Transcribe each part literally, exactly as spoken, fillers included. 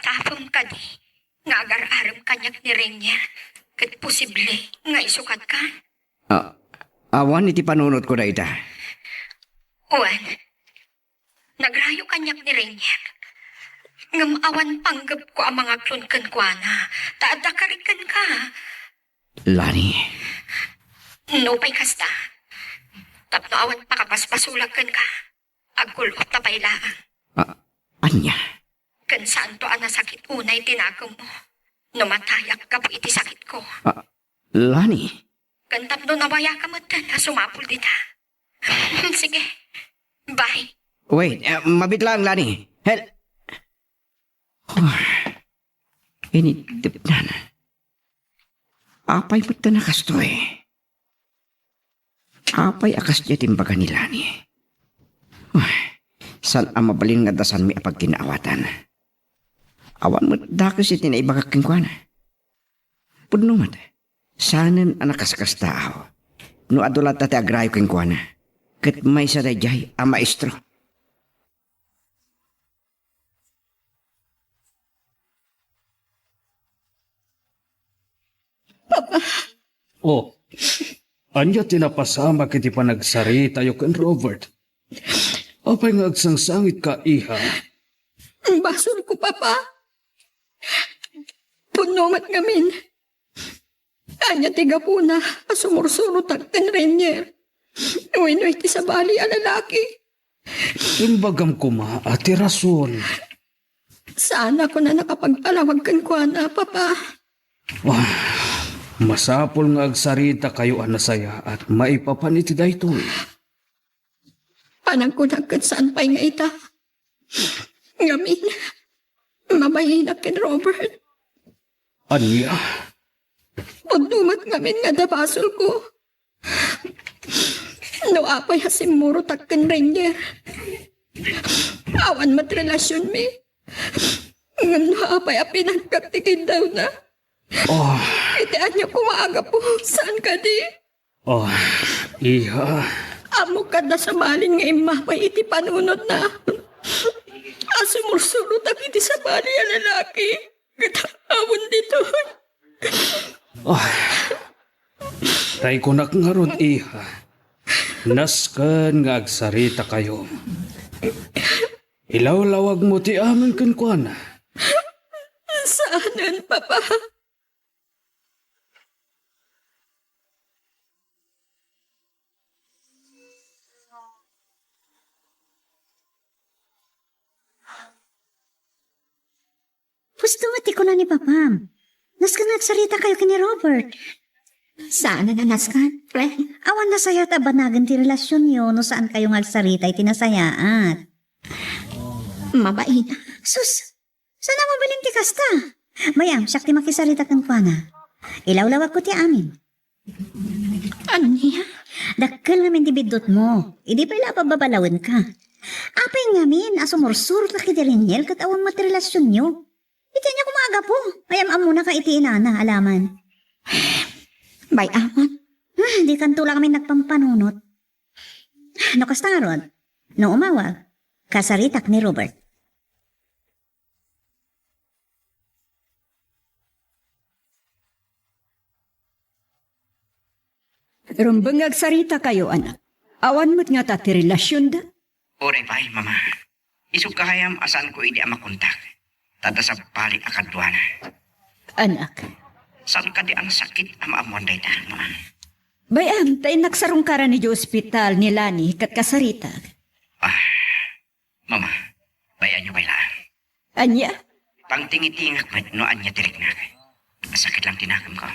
Tapem kadi nga agar-arem kaniak ni Rainier, ket posible nga isukatka? Ah, awan iti panunotko dayta. Wen, nagrayo kaniak ni Rainier. Ngem awan panggepko a mangaklon kenkuana, ta adda kari kenka. Lani. Nupay kasta, tapno awan pakabasbasolak kenka, agkul-otta pay laeng. Ah, ania? Ken saanto a nasakit unay ti nakemmo no matayak gapu iti sakitko. Ah, Lani. Ken tapno nawayaka metten a sumapul dita. Sige. Bye. Wait, ah, mabit lang, Lani. Hel-, Initipnan. Apay met ta nakastoy? Apay a kasdiay ti imbaga ni Lani? Ay, saan a mabalin nga adda saanmi a pagkinaawatan? Awan met dakes iti naibagak kenkuana. Pudno met, saanen a nakaskastaaw no adu latta ti agrayo kenkuana, ket maysa daydiay a maestro. Papa. Oh, ania ti napasamak iti panagsaritayo ken Robert? Apay nga agsangsangitka, iha? Basolko, Papa. Pudno met ngamin. Ania ti gapuna a sumursurotak ken Rainier wenno iti sabali a lalaki? Imbagam koma a ti rason. Saanak a nakapagtalawag kenkuana, Papa. Ah, masapul nga agsaritakayo a nasayaat maipapan iti daytoy. Panagkunak ket saan pay nga ita. Ngamin, mabayinak ken Robert. Ania? Pudno met ngamin nga adda basolko. No apay a simmurotak ken Rainier, awan met relasionmi. Ngem no apay a pinagkak ti kiddawna, Oh, iti ania koma a gapu, saan kadi? Oh, iha. Ammok adda sabalin nga immapay iti panunotna a sumursurotak iti sabali a lalaki. Ket awan ditoy. Oh, tay kunak ngarud, iha. Nasken nga agsaritakayo. Ilawlawagmo ti amin kenkuana. Saanen, Papa. Pudno met ti kuna ni Papam. Nasken nga agsaritakayo ken ni Robert. Saan a nasken, pre? Awan nasayaat a banagen ti relasionyo no saankayo nga agsarita iti nasayaat. Mabain. Sus, saan a mabalin ti kasta? Bay-am, siak ti makisarita kenkuana. Ilawlawagko ti amin. Ania? Dakkel ngamin ti biddutmo. Idi pay la a pabbabalawenka. Apay ngamin a sumursurotak iti Rainier ket awan met ti relasionyo? Iti ania koma a gapu? Ay, am-ammonaka iti inana, alaman. Bay-amon. Ah, dikanto la ngamin nagpampanunot. No kasta ngarud, no umawag, kasaritak ni Robert. Rumbeng nga agsaritakayo, anak. Awan met ngata ti relasionda? Uray pay, Mama. Isut' gayam a saanko idi a makontak. Ta adda sabali a kaduana. Anak. Saan kadi a nasakit a maammoan dayta, Mama? Bay-am, ta innak sarungkaran idiay ospital ni Lani ket kasaritak. Ah, Mama, bay-anyo pay laeng. Ania? Pangtingitingak met no ania ti riknak. Sakit lang ti nakemko.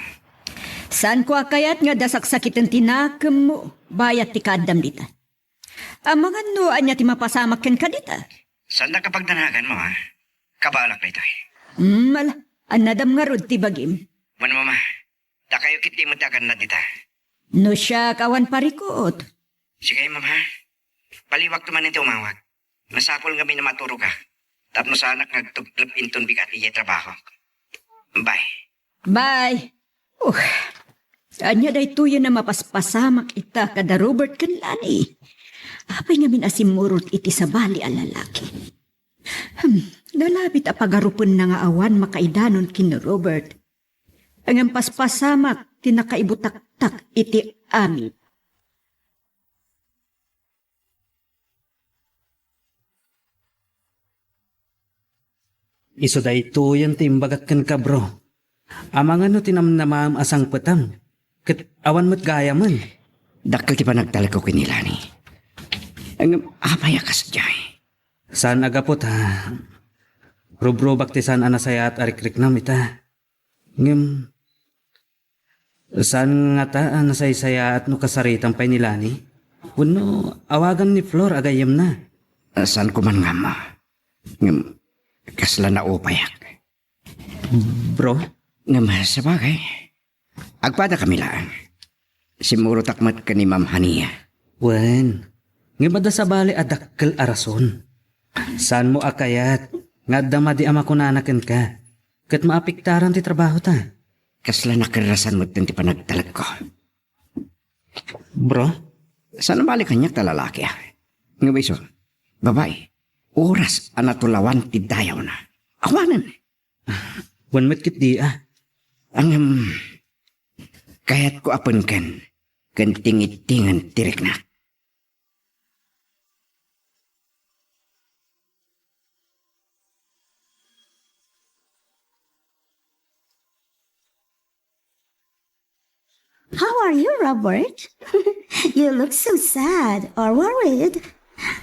Saanko a kayat nga adda saksakiten ti nakemmo bayat ti kaaddam dita. Amangan no ania ti mapasamak kenka dita? Saannak a pagdanagan, Mama. Kabaelak daytoy. Hmm, ala, annadam ngarud ti bagim. Wen, Mama, dakayo ketdi met ti agannad dita. No siak, awan parikut. Sige, Mama. Baliwakto manen ti umawag. Masapul ngamin a maturogak tapno saanak nga agtubtub inton bigat idiay trabahok. Bye. Bye. Uh, ania daytoyen a mapaspasamak ita kada Robert ken Lani? Apay ngamin a simmurot iti sabali a lalaki? Hmm, nalabit a pagarupenna nga awan makaidanon ken ni Robert. Ngem paspasamak ti nakaibutaktak iti amin. Isu daytoyen ti imbagak kenka, bro. Amangan no tinamnamam a sangpetam, ket awan met gayamen. Dakkel ti panagtalekko ken ni Lani. Ngem apay a kasdiay? Saan a gapu ta rubrubak ti saan a nasayaat a rikriknam ita. Ngem, saan ngata a nasaysayaat no kasaritam pay ni Lani? Wenno awagam ni Flor a gayyemna? Saanko man nga ammo. Ngem, kasla naupayak. Bro? Ngem, sabagay, agpadakami laeng. Simmurotak met ken ni Ma'am Hania. Wen, ngem adda sabali a dakkel a rason. Saanmo a kayat nga adda madi a makunana kenka, ket maapektaran ti trabahota. Kasla nakerrasan metten ti panagtalekko. Bro? Saan a bale kaniak ta lalaki, a? Ngem isu, babai, oras a natulawan ti dayawna. Awanen. Wen met ketdi, a. Ngem, kayatko a penken ken tingitingen ti riknak. How are you, Robert? You look so sad or worried.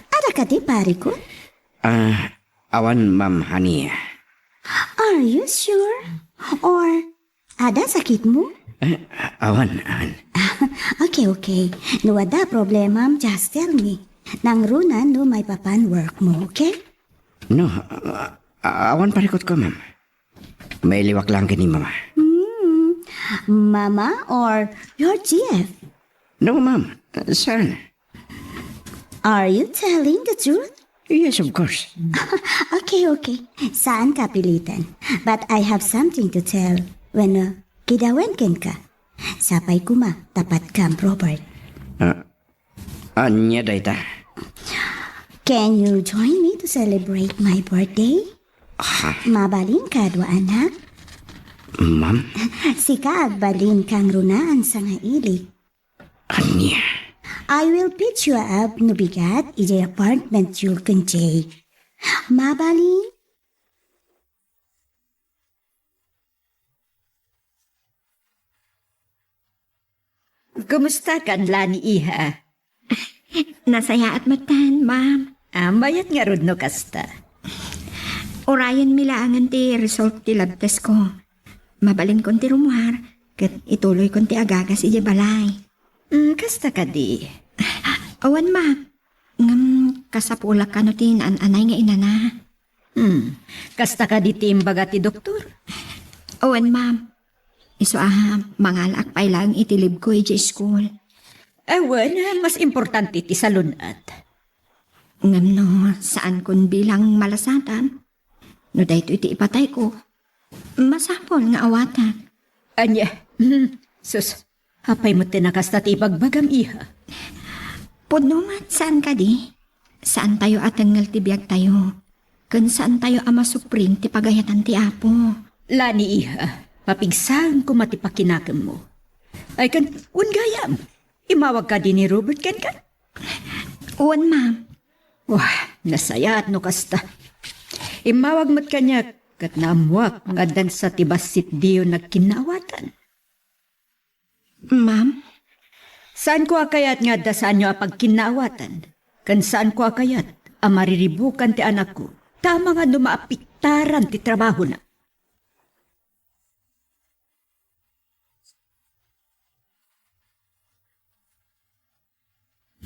Adda kadi parikut? Ah, awan, Ma'am Hania. Are you sure? Or adda sakitmo? Eh, awan, awan. Okay, okay. No adda problemam, just tell me. Nangrunan no maipapan workmo, okay? No, a-, awan parikutko, ma'am. Mailiwak lang ken ni Mama. Hmm. Mama or your G F? No, ma'am. Saan? Are you telling the truth? Yes, of course. Okay, okay. Saan ka pilitan. But I have something to tell. Wenno, kidawen kenka. Sapay koma, tapat kam, Robert. Ah, ania dayta? Can you join me to celebrate my birthday? Ha? Mabalin ka, dua anak? Ma'am? Sika agbalin kang runaan sangailik. Ania? I will pick you up no bigat idiay apartment yo ken Jake. Mabalin? Kumusta kan Lani, iha? Nasayaat metten, ma'am. Ah, mayat ngarud no kasta. Urayenmi laengen ti result ti lab test ko. Mabalinkon ti rummuar, ket ituloykon ti agagas idiay balay. Mm, kasta kadi? Awan, ma'am. Ngem, kasapulak kano ti naan-anay nga inana. Hmm, kasta kadi ti imbaga ti doktor? Awan, ma'am. Isu a, mangalaak pay laeng iti leave ko idiay school. Awan, mas importante ti salun-at. Ngem no, saankon bilang malasatan, no daytoy ti ipatayko, masapul nga awatak. Ania? Sus, apay met ti nakasta ti ibagbagam, iha? Pudno met, saan kadi? Saantayo a tengngel ti biagtayo, ken saantayo a masupring ti pagayatan ti Apo. Lani, iha, mapigsaen koma ti pakinakemmo. Ay, ken, wen gayam, immawag kadi ni Robert kenka? Wen, ma'am. Wah, nasayaat no kasta. Immawag met kaniak, ket naammoak nga addan sa ti bassitdiyo nagkinnaawatan. Ma'am? Saanko a kayat nga adda saanyo a pagkinnaawatan, ken saanko a kayat a mariribukan ti anakko, ta amangan no maapektaran ti trabahona.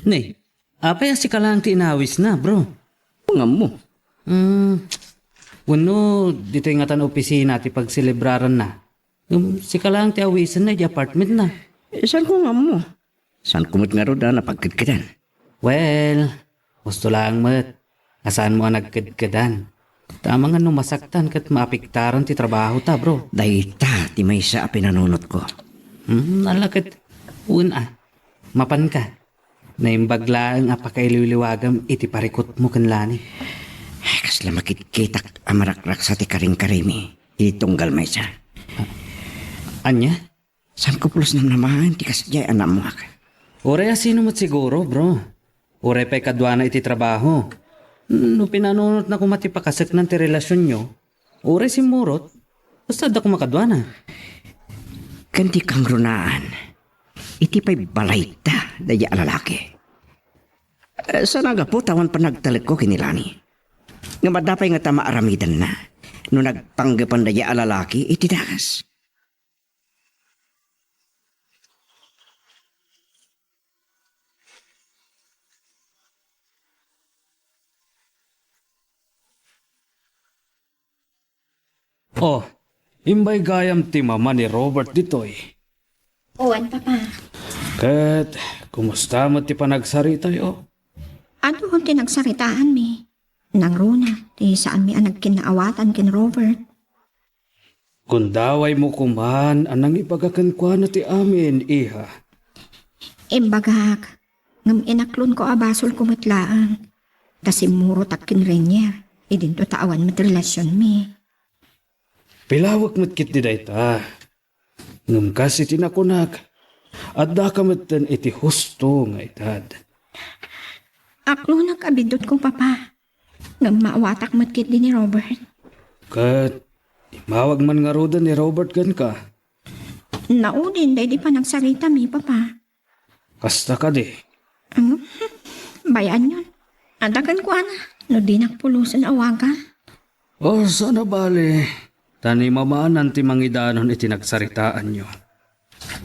Ne, apay a sika laeng ti inawisna, bro? Nga ammo. Hmm. Wenno, ditoy ngatan opisina ti pagselebraranna. Ngem sika laeng ti awisenna iti apartmentna. Eh, saanko nga ammo? Saanko met ngarud a napagkedkedan? Well, husto laeng met a saanmo a nagkedkedan. Ta amangan no masaktan ket maapektaran ti trabahota, bro. Dayta ti maysa a pinanunotko. Hmm, ala ket, wen a, mapanka. Naimbag laeng a pakailiwliwagam iti parikutmo ken Lani. Kas ta makitkitak a marakraksa ti karingkarimi iti tunggal maysa. Ania? Saan ko pulos namnamaen ti kasdiay a naammoak. Uray a sino met siguro, bro. Uray pay kaduana iti trabaho. No pinanunotna koma ti pakaseknan ti relasionyo, uray simmurot, basta adda koma kaduana. Ken ti kangrunaan, iti pay balayta daydi a lalaki. Eh, saan a gapu ta awan panagtalekko ken ni Lani. Ngem adda pay ngata maaramidenna no nagpanggepen daydi a lalaki iti dakes. Oh, imbay gayam ti mama ni Robert ditoy. Wen, Papa. Ket, kumusta met ti panagsaritayo? Adu ti nagsaritaanmi. Nangruna ti saanmi a nagkinnaawatan ken Robert. Gundawaymo koman a nangibaga kenkuana ti amin, iha. Imbagak, ngem inaklonko a basolko met laeng. Ta simmurotak ken Renier, idinto ta awan met relasionmi. Pilawek met ketdi dayta. Ngem kas iti nakunak, addaka metten iti husto nga edad. Aklonak a biddutko, Papa. Ngem maawatak met ketdi ni Robert. Ket immawag man ngaruden ni Robert kenka? Naudin daydi panagsaritami, Papa. Kasta kadi? Ano? Bay-anyon. Adda kenkuana, no dinak pulosen awaga. O, saan a bale, ta ni mamanan ti mangidanon iti nagsaritaanyo.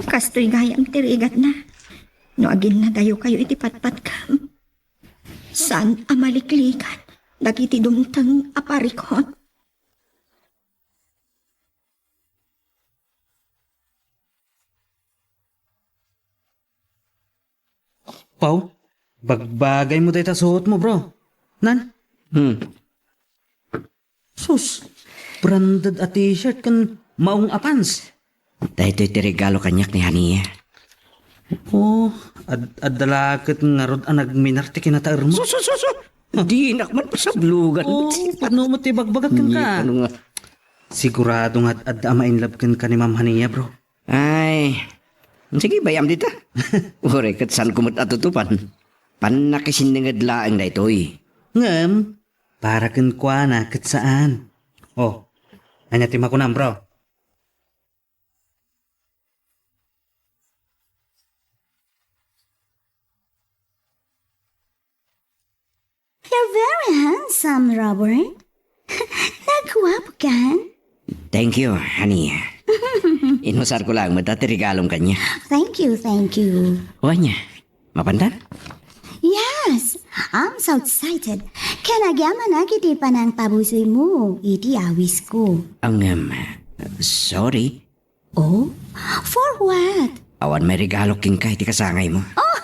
Kastoy gayam ti rigatna. No aginnadayokayo iti patpatkam, saan a maliklikan dagiti dumteng a parikut. Pau, bagbagaymo dayta suotmo, bro. Nan? Hmm. Sus, branded a t-shirt ken maong a pants. Daytoy ti regalo kaniak ni Hania. Oh, ad-, adda la ket ngarud a nagminar ti kinataermo. Sus, sus, sus, sus! Dinak man pasablugan. Oh, pudno mo ti bagbagak kenka. Sigurado nga ad-, adda a ma-inlove kenka ni Ma'am Hania, bro. Ay, sige, bay-am dita. Uray ket saanko met a tutupan. Pannakisinninged laeng daytoy. Ngem, para kenkuana ket saan. Oh, ania ti makunam, bro? You're very handsome, Robert. Nagguapo kan? Thank you, honey. Inusarko lang met ti regalom kaniak. Thank you, thank you. O ania, mapantan? Yes, I'm so excited. Ken agyamanak iti panangpabusoymo iti awisko. Ngem, sorry. Oh? For what? Awan may regalo kenka iti kasangaymo. Oh,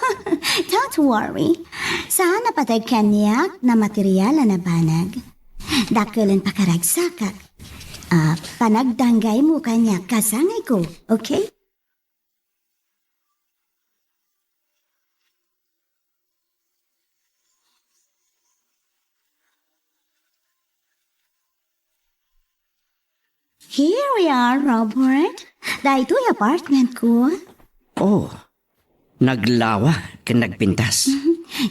don't worry. Saan a pateg kaniak a material a nabanag. Dakkelen pakaragsakak. Ah, panagdanggaymo kaniak kasangayko, okay? Here we are, Robert. Daytoy apartment ko. Oh, naglawa ken nagpintas.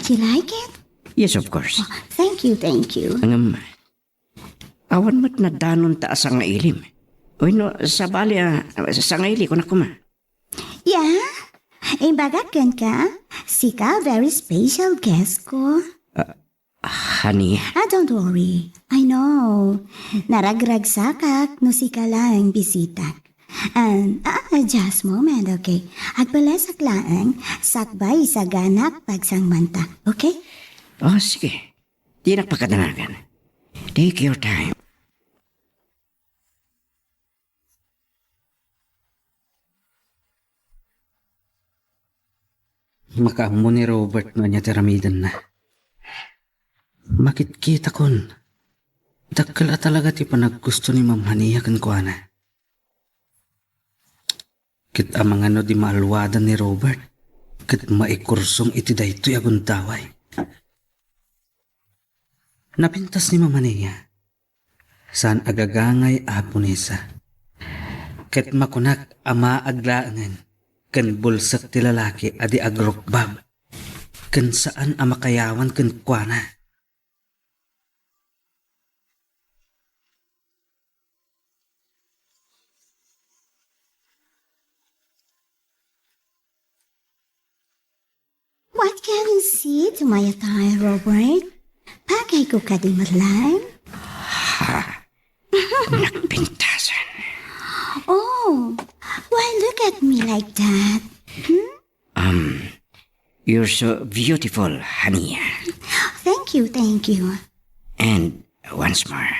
You like it? Yes, of course. Oh, thank you, thank you. Ngem, awan met nadanonta a sangailim. Wenno, sabali a, sangaili, kunak koma. Yeah? Imbagak kenka, sika very special guest ko. Ah, honey. Ah, don't worry. I know. Naragragsakak no sika laeng bisitak. And, ah, just moment, okay? Agpalesak laeng, sakbay saganak pagsangmanta, okay? Oh, sige. Dinak pakadanagan. Take your time. Makaammo ni Robert no ania ti aramidenna. Makitkitakon, dakkel a talaga ti panaggusto ni Ma'am Hania kenkuana. Ket amangan no di maalwadan ni Robert ket maikursong iti daytoy a gundaway. Napintas ni Mama Nia. Saan a gagangay a punesa. Ket makunak a maag laengen ken bulsek ti lalaki a di agrukbab ken saan a makayawan kenkuana. What can you see to my attire, Robert? Bagay ko kadi met laeng? Ha? Nagpintasan. Oh, why look at me like that? Hmm? Um, you're so beautiful, Hania. Thank you, thank you. And once more,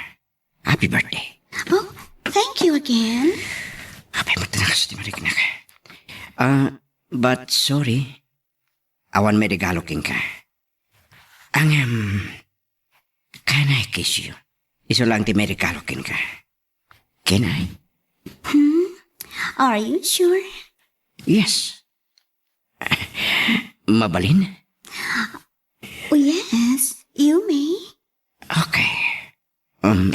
happy birthday. Oh, thank you again. Apay mo, tanak, sa di mariknak. Ah, but sorry. Awan may regalo kenka. Ngem, can I kiss you? Isu lang ti may regalo kenka. Can I? Hmm? Are you sure? Yes. Mabalin? Oh, yes, you may. Okay. Um,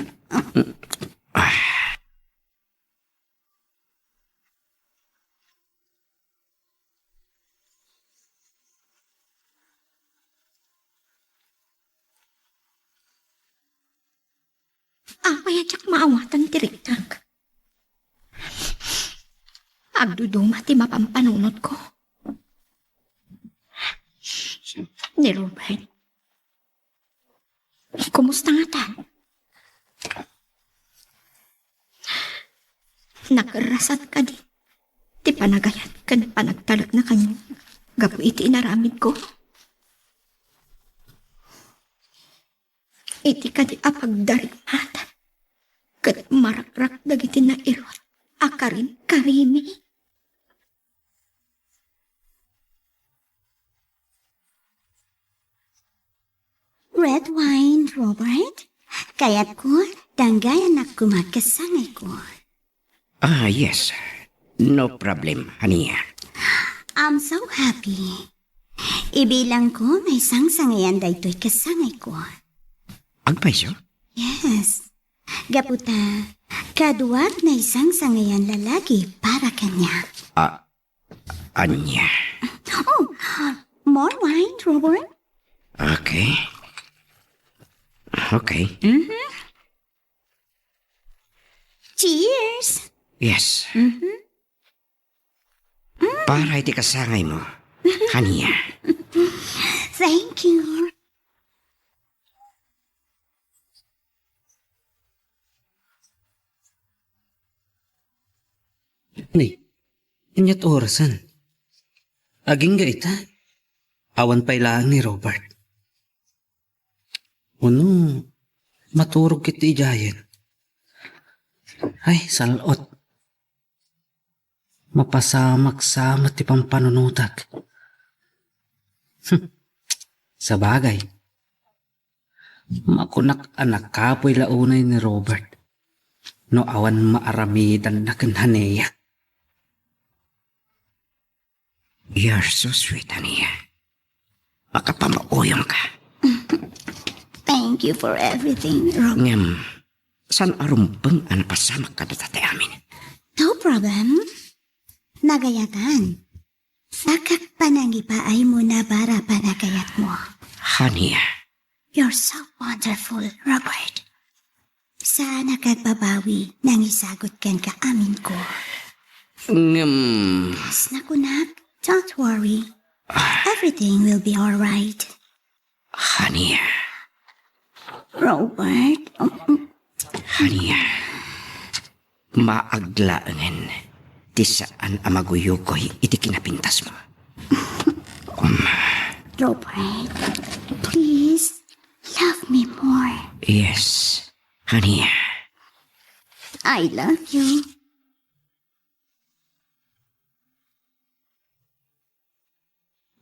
ah. Apay a diak maawatan ti riknak? Agduduma ti mapampanunotko. Ni Robert. Kumusta ngata? Nakerrasat kadi ti panagayat ken panagtalekna kaniak gapu iti inaramidko? Iti kadi a pagdarigmat ket marakrak dagiti nairut a karin-karimi. Red wine, Robert? Kayatko, danggayanak koma kasangayko. Ah, yes. No problem, Hania. I'm so happy. Ibilangko maisangsangayan daytoy kasangayko. Agpayso? Yes. Gapu ta, kaduak naisangsangayan lalaki para kaniak. Ah, ania? Oh, more wine, Robert? Okay. Okay. Mm-hmm. Cheers! Yes. Mm-hmm. Para iti kasangaymo, Hania. Thank you. Ni, ania't orasen? Agingga ita? Awan pay laeng ni Robert. Uno, maturog ket ti idiayen. Ay, sal-ot. Mapasamak sa met ti pampanunotak. Hmm. Sabagay. Makunak a nakapuy la unay ni Robert no awan maaramidanna ken Hania. You're so sweet, Hania. Makapamauyongka. Thank you for everything, Rob. Ngem, saan a rumbeng a napasamak kadata ti amin? No problem. Nagayatan. Sakak panangipaaymo na para panagayatmo. Hania. You're so wonderful, Robert. Saan a kagbabawi nangisagut kenka aminko. Ngem. Kas nakunak, don't worry. Everything will be all right. Hania. Robert, um, Hania. Maag laengen ti saan a maguyugoy iti kinapintasmo. Robert, please, love me more. Yes, Hania. I love you.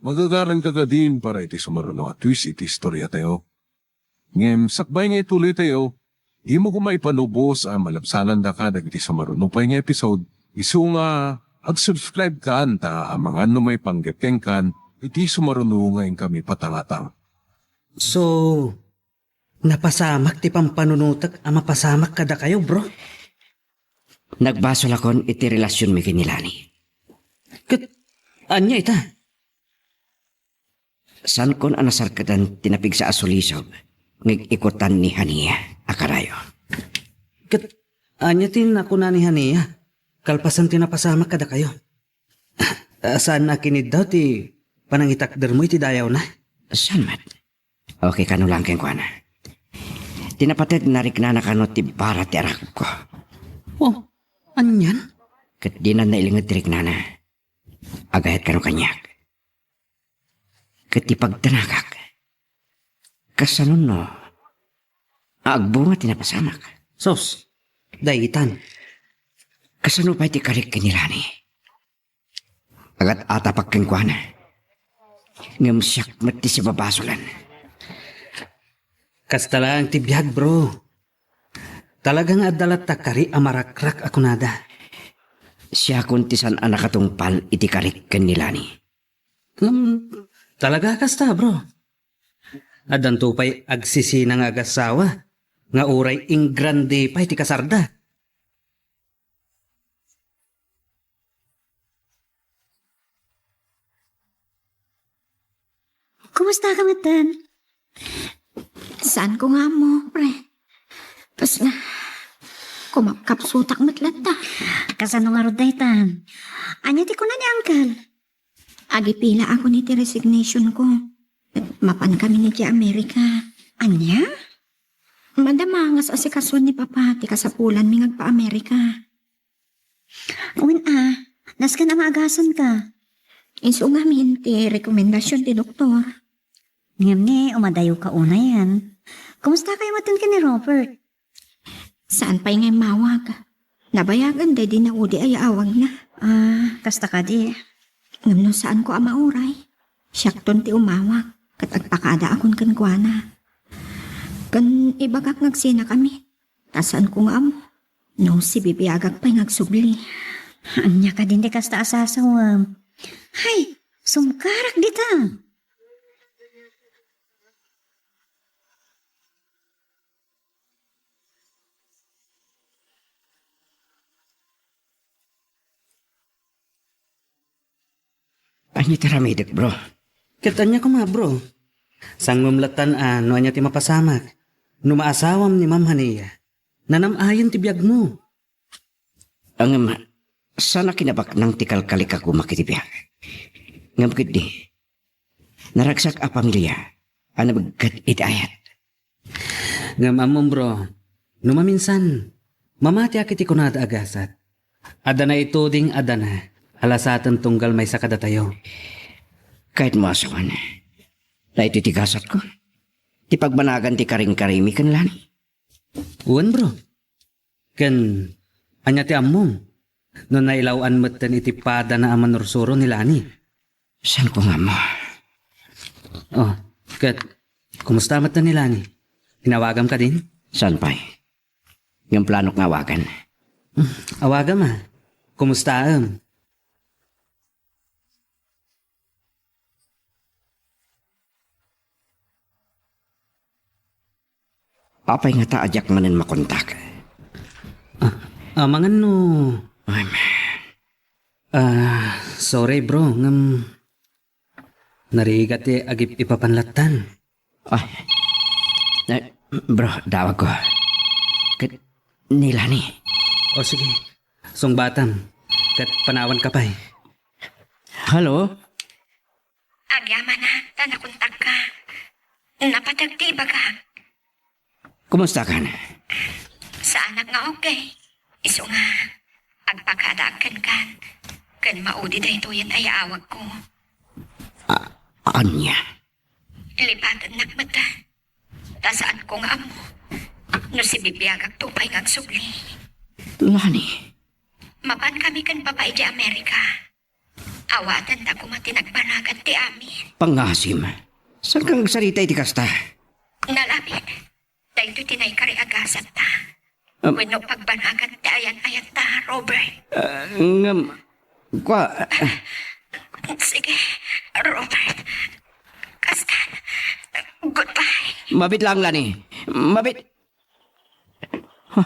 Magagaranka kadin para iti sumaruno a twist iti istoriatayo. Ngem sakbay nga ituloytayo, dimo koma ipalubos a malabsanandaka dagiti sumaruno pay nga episode. Isu nga, ag-subscribe kan ta amangan no maipanggep kenkan iti sumaruno nga inkami patangatang. So, Napasamak ti pampanunotek a mapasamak kadakayo, bro. Nagbasolakon iti relasionmi ken ni Lani. Ket ania ita? Saankon a nasarketan ti napigsa a sulisog nga ikutan ni Hania a karayo. Ket ania ti nakuna ni Hania kalpasan ti napasamak kadakayo? Ah, saan a kiniddaw ti panangitakdermo iti dayawna? Saan met? Okay, kano lang kenkuana. Ti napateg, nariknana kano ti bara ti arakko. Oh, anian? Ket dinan nailinged ti riknana. Agayat kano kaniak. Ket ti pagdanagak, kasano no agbunga ti napasamak? Sos, daytan. Kasano pay ti karik ken ni Lani? Agat-atapak kenkuana. Ngem siak met ti sibabasolan. Kasta laeng ti biag, bro. Talaga nga adda latta kari a marakrak a kunada. Siakon ti saan a nakatungpal iti karik ken ni Lani. Hmm, talaga kasta, bro. Addanto pay agsisina nga agasawa nga uray ingrande pay ti kasarda. Kumusta ka metten? Saan ko nga ammo, pre. Tapos na, kumakapsutak met latta. Kasano nga rod daytan? Anya ti kuna ni Uncle? Agipila ako ni ti resignation ko. Mapan kami ni ti Amerika. Anya? Madama nga asikasuan ni Papa ti kasapulan mi nga agpa-Amerika. Wen a, nasken a maagasan ka. Isu ngamin ti rekomendasyon ti doktor. Ngem ni, umadayo ka unayen. Kumusta kayo metten ken ni Robert? Saan pay nga immawag? Nabayagen daydi naudi a yaawagna. Ah, kasta kadi. Ngem no saan ko a mauray, siakton ti umawag, ket agpakada akon kenkuana. Ken ibagak nga agsina kami. Ta saan ko nga ammo no sibibiagak pay nga agsubli. Ania kadin ti kasta a sasawem? Hay, sumkarak dita. Ania ti aramidek, bro? Ket ania koma, bro? Sangmem lattan a no ania ti mapasamak. No maasawam ni Ma'am Hania, nanam-ayen ti biagmo. Ngem, saan a kinabaknang ti kalkalikak koma iti biag. Ngem ketdi, naragsak a pamilia a nabegget iti ayat. Ngem ammom, bro, no maminsan, mamatiak iti kunada a gasat. Adda naituding a dana a lasaten tunggal maysa kadatayo. Kayatmo a sawen, daytoy ti gasatko. Ti pagbanagan ti karingkarimi ken Lani. Wen, bro. Ken, ania ti ammom? No nailaw-an metten iti padana a manursuro ni Lani. Saan ko nga ammo? Oh, ket, kumusta metten ni Lani? Inawagam kadin? Saan pay? Ngem planok nga awagan. Hmm, awagam a. Kumustaem? Apay ngata a diak manen makontak? Ah, amangan no. Ay, man. Ah, sorry, bro, ngem narigat ti agip-ipapan lattan. Ay. Eh, bro, dawag ko. Ket ni Lani. O sige, sungbatam. Ket panawan ka pay. Hello? Agyamanak ta nakontakka. Napateg ti ibagak. Kumusta kan? Saanak nga okay. Isu nga, agpakadaak kenkan. Ken maudi daytoyen a yaawagko. A-, ania? Lipatennak met. Ta saan ko nga ammo no sibibiagakto pay nga agsubli. Lani. Mapan kami ken Papa iti Amerika. Awaten da koma ti nagbanagan ti amin. Pangasim. Saan kang agsarita iti kasta? Nalabit. Daytoy ti naikari a gasatta. Am- Wenno pagbanagan ti ayan-ayatta, Robert. Ah, ngem, kwa- Sige, Robert. Kastan. Goodbye. Mabit lang, Lani. Mabit. Ha?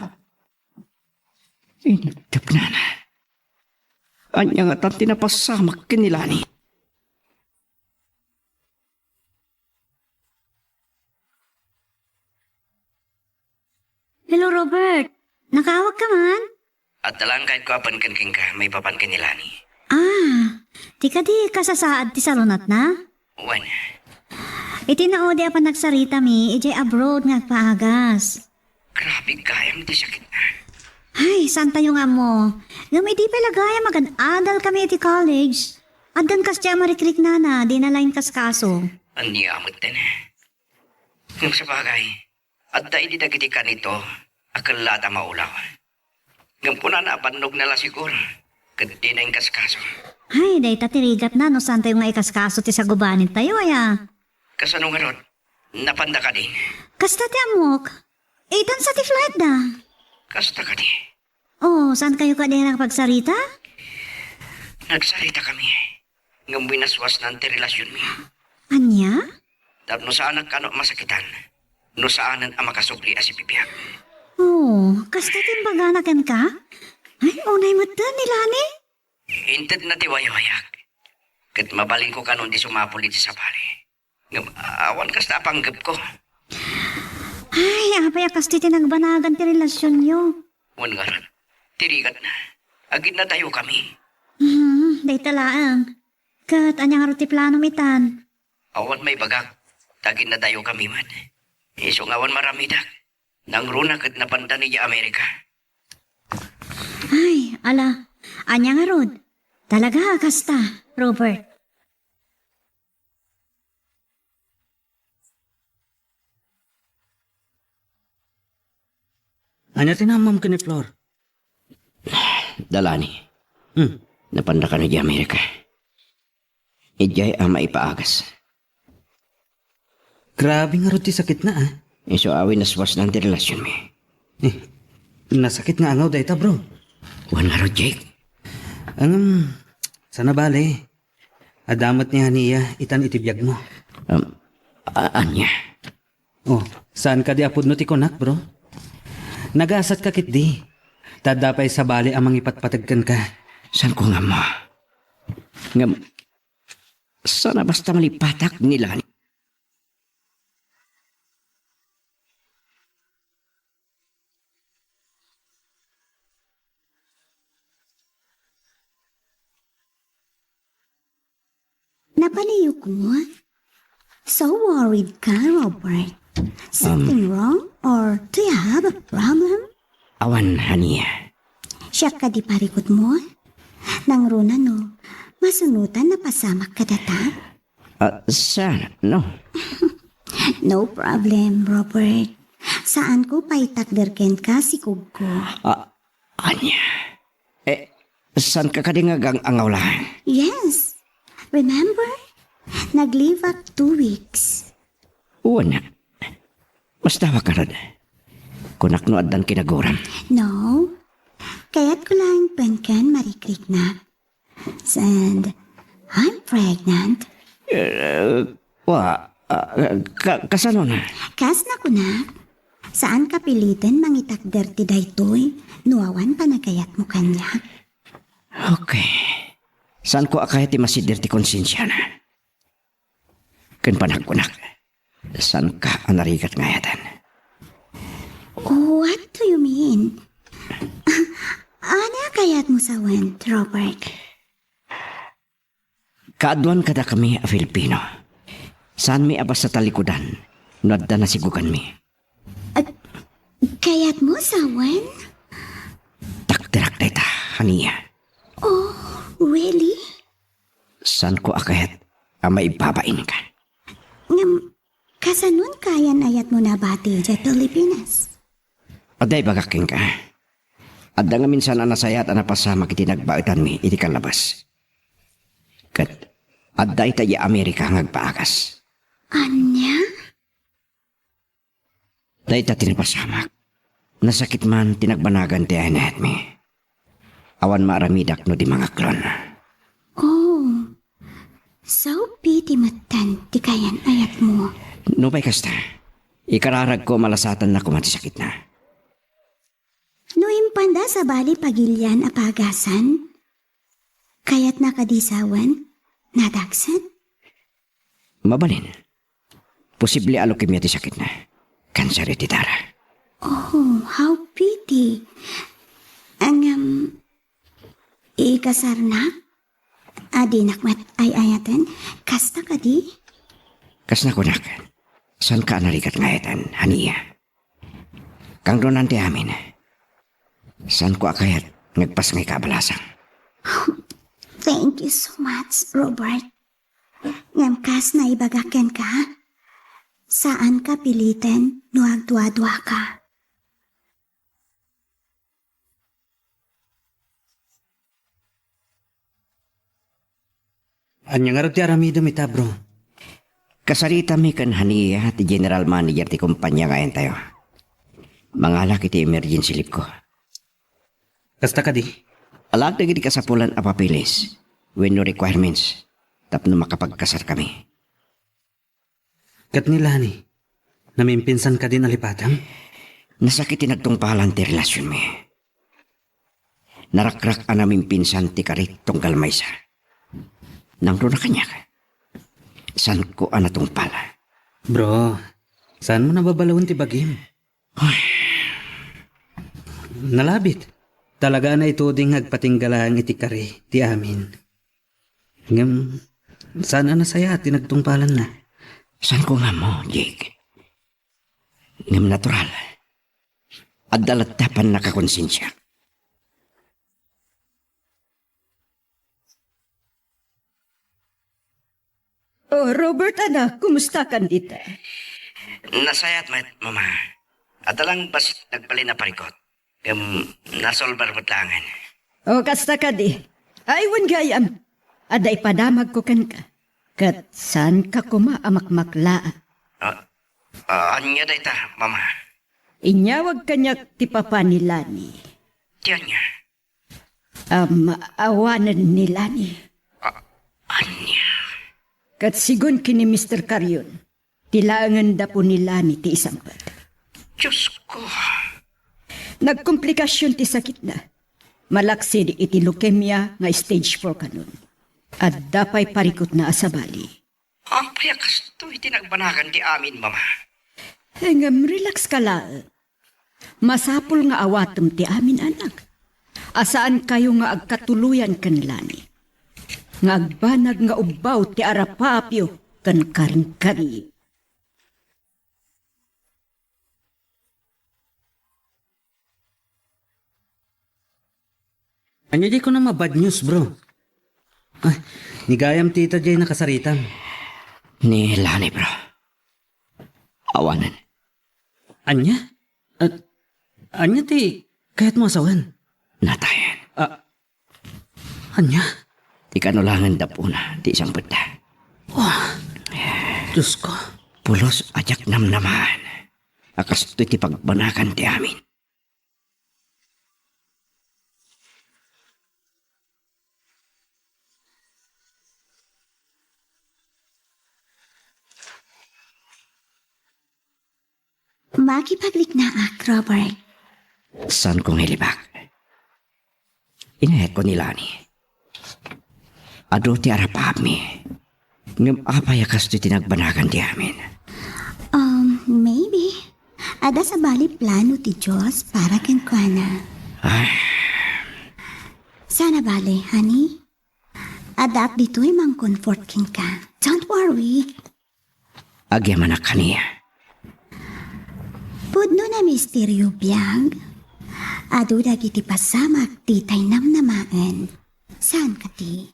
Inutdopnana. Ania ngatan ti napasamak ken ni Lani? Hello, Robert. Nakaawag ka man? Adda laeng kayatko a pangken kenka maipapan ken ni Lani. Ah, ti kadi kasasaad ti sarunatna? Wen. Iti naudi a panagsaritami, idiay abroad nga agpaagas. Grabe gayam ti sakitna. Ay, saantayo nga ammo. Ngem idi pay la gayam agan-adalkami iti college, addan kasdiay a marikriknana, dina la inkaskaso. Ania metten? Ngem sabagay, adda idi dagiti kanito a kellaat a maulaw. Ngem kunana a bannogna la siguro, ket dina inkaskaso. Ay, dayta ti rigatna no saantayo nga ikaskaso ti sagubanentayo, aya? Kasano ngarud? Napanda kadi? Kasta ti ammok. Itan sa ti flightda. Kasta kadi? Oh, saankayo kadi a nakapagsarita? Nagsaritakami. Ngem winaswasnan ti relasionmi. Ania? Tapno saanak kano a masakitan, no saanen a makasubli a sibibiag. Oh, kasta ti imbagana kenka? Ay, unay metten ni Lani? Intedna ti waywayak. Ket mabalinko kano ti sumapul iti sabali. Ngem awan kasta a panggepko. Ay, apay a kasta ti nagbanagan ti relasionyo? Wen ngarud, ti rigatna. Aginnadayokami. Hmm, dayta laeng. Ket ania ngarud ti planom itan? Awan maibagak, ta aginnadayokami met. Isu nga awan maaramidak. Nangruna ket napanda idiay Amerika. Ay, ala, ania ngarud? Talaga a kasta, Robert? Ania ti naammoam ken ni Flor? Da Lani. Hmm. Napanda kano idiay Amerika. Idiay a maipaagas. Grabe ngarud ti sakitna, ah. Isu a winaswasnan ti relasionmi. Eh, nasakit nga angaw dayta, bro. Wen ngarud, Jake. Ngem, saan a bale. Adda met ni Hania itan iti biagmo. Um, a-, ania? Oh, saan kadi a pudno ti kunak, bro? Nagasatka ketdi. Ta adda pay sabali a mangipatpateg kenka. Saanko nga ammo? Ngem, saan a basta malipatak ni Lani? Napaniyok mo? So worried ka, Robert. Something Um, wrong? Or do you have a problem? Awan, Hania. Siak kadi parikutmo? Nangruna no, masunotan napasamak kadata? Ah, saan, no? No problem, Robert. Saanko pay itakder kenka, sikogko. Ah, ania? Eh, saanka kadi nga agang-angaw laeng? Yes. Remember? Nag-leave ak two weeks. Wen. Mastawak ngarud. Kunak no addan kinaguram. No. Kayatko laeng pengken marikriknak. And I'm pregnant. Eh, wa, ah, ka-, kasano na? Kas nakunak, saanka piliten mangitakder ti daytoy no awan panagayatmo kaniak. Okay. Saanko a kayat ti masidder ti konsensiana. Ken panagkunak, saanka a narigat nga ayaten? What do you mean? Ania kayatmo sawen, Robert? Kaaduan kadakami a Filipino. Saanmi a basta talikudan no adda nasigoganmi. Ag-, kayatmo sawen? Takderak dayta, Hania. Oh, really? Saanko a kayat a maibabainka. Ngem, kasanon kayan ayatmo nabati idiay Pilipinas? Adda ibagak kenka. Adda ngamin saan a nasayaat a napasamak iti nagbaetanmi iti kalabas. Ket adda ita idiay Amerika nga agpaagas. Ania? Dayta ti napasamak. Nasakit man ti nagbanagan ti ay-ayatmi. Awan maaramidak no di mangaklon. Oh, sao piti metten ti kayan-ayatmo. Nupay kasta, Ikararagko, malasatanna koma ti sakitna. No impanda sabali pagilian a pagasan, kayatna kadi sawen, nadagsen? Mabalin. Posible a leukemia ti sakitna. Kanser iti dara. Oh, how pity. Ngem, ikasarna? Adinak met ay-ayaten? Kasta kadi? Kas nakunak, saanka a narigat nga ayaten, Hania. Kangrunan ti amin. Saanko a kayat nga agpasngayka a balasang. Thank you so much, Robert. Ngem kas naibagak kenka, saanka piliten no agduaduaka. Ania ngarud ti aramidem ita, bro? Kasaritami ken Hania ti general manager ti kompania nga ayontayo. Mangalak iti emergency leave ko. Kasta kadi? Alaek dagiti kasapulan a papeles wenno requirements tapno makapagkasarkami. Ket ni Lani, namimpinsan kadi nalipatam? Nasakit ti nagtungpalan ti relasionmi. Narakrak a namimpinsan ti kari tunggal maysa. Nangruna kaniak. Saanko a natungpal. Bro, saanmo nababalawen ti bagim? Ay. Nalabit. Talaga a naituding nga agpatingga laeng iti kari ti amin. Ngem, saan a nasayaat ti nagtungpalanna? Saanko nga ammo, Jake. Ngem natural. Adda latta pannakakonsensia. Oh, Robert, anak, kumusta kan dita? Nasayaat met, Mama. Adda lang basi nagbalin a parikut. Ngem, nasolbar met laengen. Oh, kasta kadi. Ay, wen gayam. Adda ipadamagko kenka. Ket saanka koma a makmaklaat. Ah, ah, ania dayta, Mama? Inyawag kaniak ti papa ni Lani. Ti ania? Am, awanen ni Lani. A-, ania? Ket sigun ken ni Mister Carion, ti laengen dapo ni Lani ti isangpet. Diosko! Nagkomplikasion ti sakitna. Malaksid iti leukemia nga stage four kanon. Adda pay parikutna a sabali. Apay a kastoy ti nagbanagan ti amin, Mama? Ngem relax ka laeng. Masapul nga awatem ti amin, anak. A saankayo nga agkatuloyan ken Lani. Nga agbanag nga ubbaw ti arapapyo ken karingkari. Ania diay kunam a bad news, bro? Ay, ni gayam ti ita diay nakasaritam. Ni Lani, bro. Awanen. Ania? At ania ti kayatmo a sawen? Natayen. Ah, ania? Ti kano laengen dapuna ti isangpetda. Oh, Diosko. Pulos a diak namnamaen a kastoy ti pagbanagan ti amin. Makipagriknaak, Robert. Saanko nga ilibak. Inayatko ni Lani. Adu ti arapapmi. Ngem apay a kastoy ti nagbanagan ti amin? Um, maybe. Adda sabali plano ti Dios para kenkuana. Ay. Saan a bale, honey. Addaak ditoy mangcomfort kenka. Don't worry. Agyamanak, Hania. Pudno a misterio biag. Adu dagiti pasamak ti tay namnamaen. Saan kadi?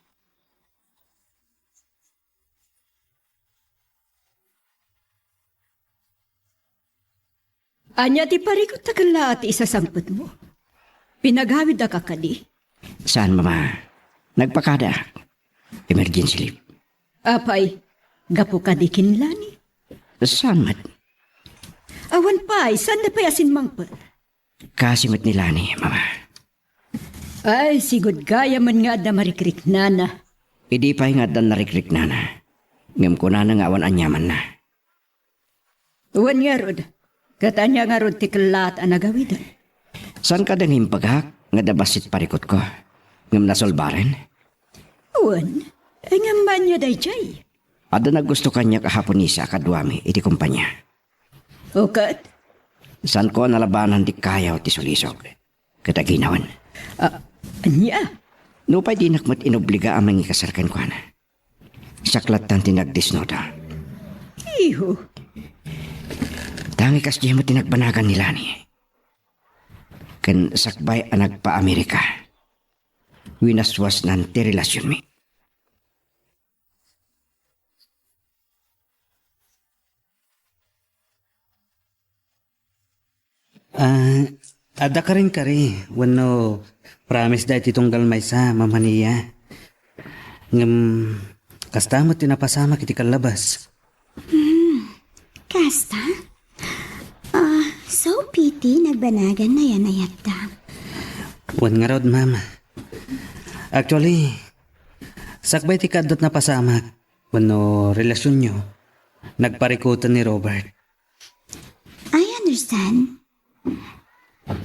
Ania ti parikutta ken la ti isasangpetmo? Pinagawidka kadi? Saan, Mama. Nagpakada. Emergency leave. Apay, gapu kadi ken Lani? Saan met. Awan pay, saan da pay a simmangpet? Kasi met ni Lani, Mama. Ay, sigud gayamen nga adda marikriknana. Idi pay nga adda narikriknana. Ngem kunana nga awan aniamanna. Wen ngarud, ket ania ngarud ti kellaat a nagawiden? Saan kada nga imbagak nga adda bassit parikutko? Ngem nasulbaren? Wen, ngem ania daydiay? Adda naggusto kaniak a Haponesa a kaduami iti kompania. O ket? Saanko a nalabanan ti kayaw ti sulisog. Ket aginawen. Ah, ania? Nupay dinak met inobliga a mangikasar kenkuana. Siak lattan ti nagdesnuda. Iho. Tangik kasdiay met ti nagbanagan ni Lani. Ken sakbay a nagpa-Amerika, winaswasnan ti relasionmi. Ah, adda karinkari wenno promise daytoy tunggal maysa, Ma'am Hania. Ngem, kasta met ti napasamak iti kallabas. Hmm, kasta? Ah, so pity, nagbanagan nayan-ayatta. Wen ngarud, ma'am. Actually, sakbay ti kaadda ti napasamak wenno relasionyo, nagparikuten ni Robert. I understand.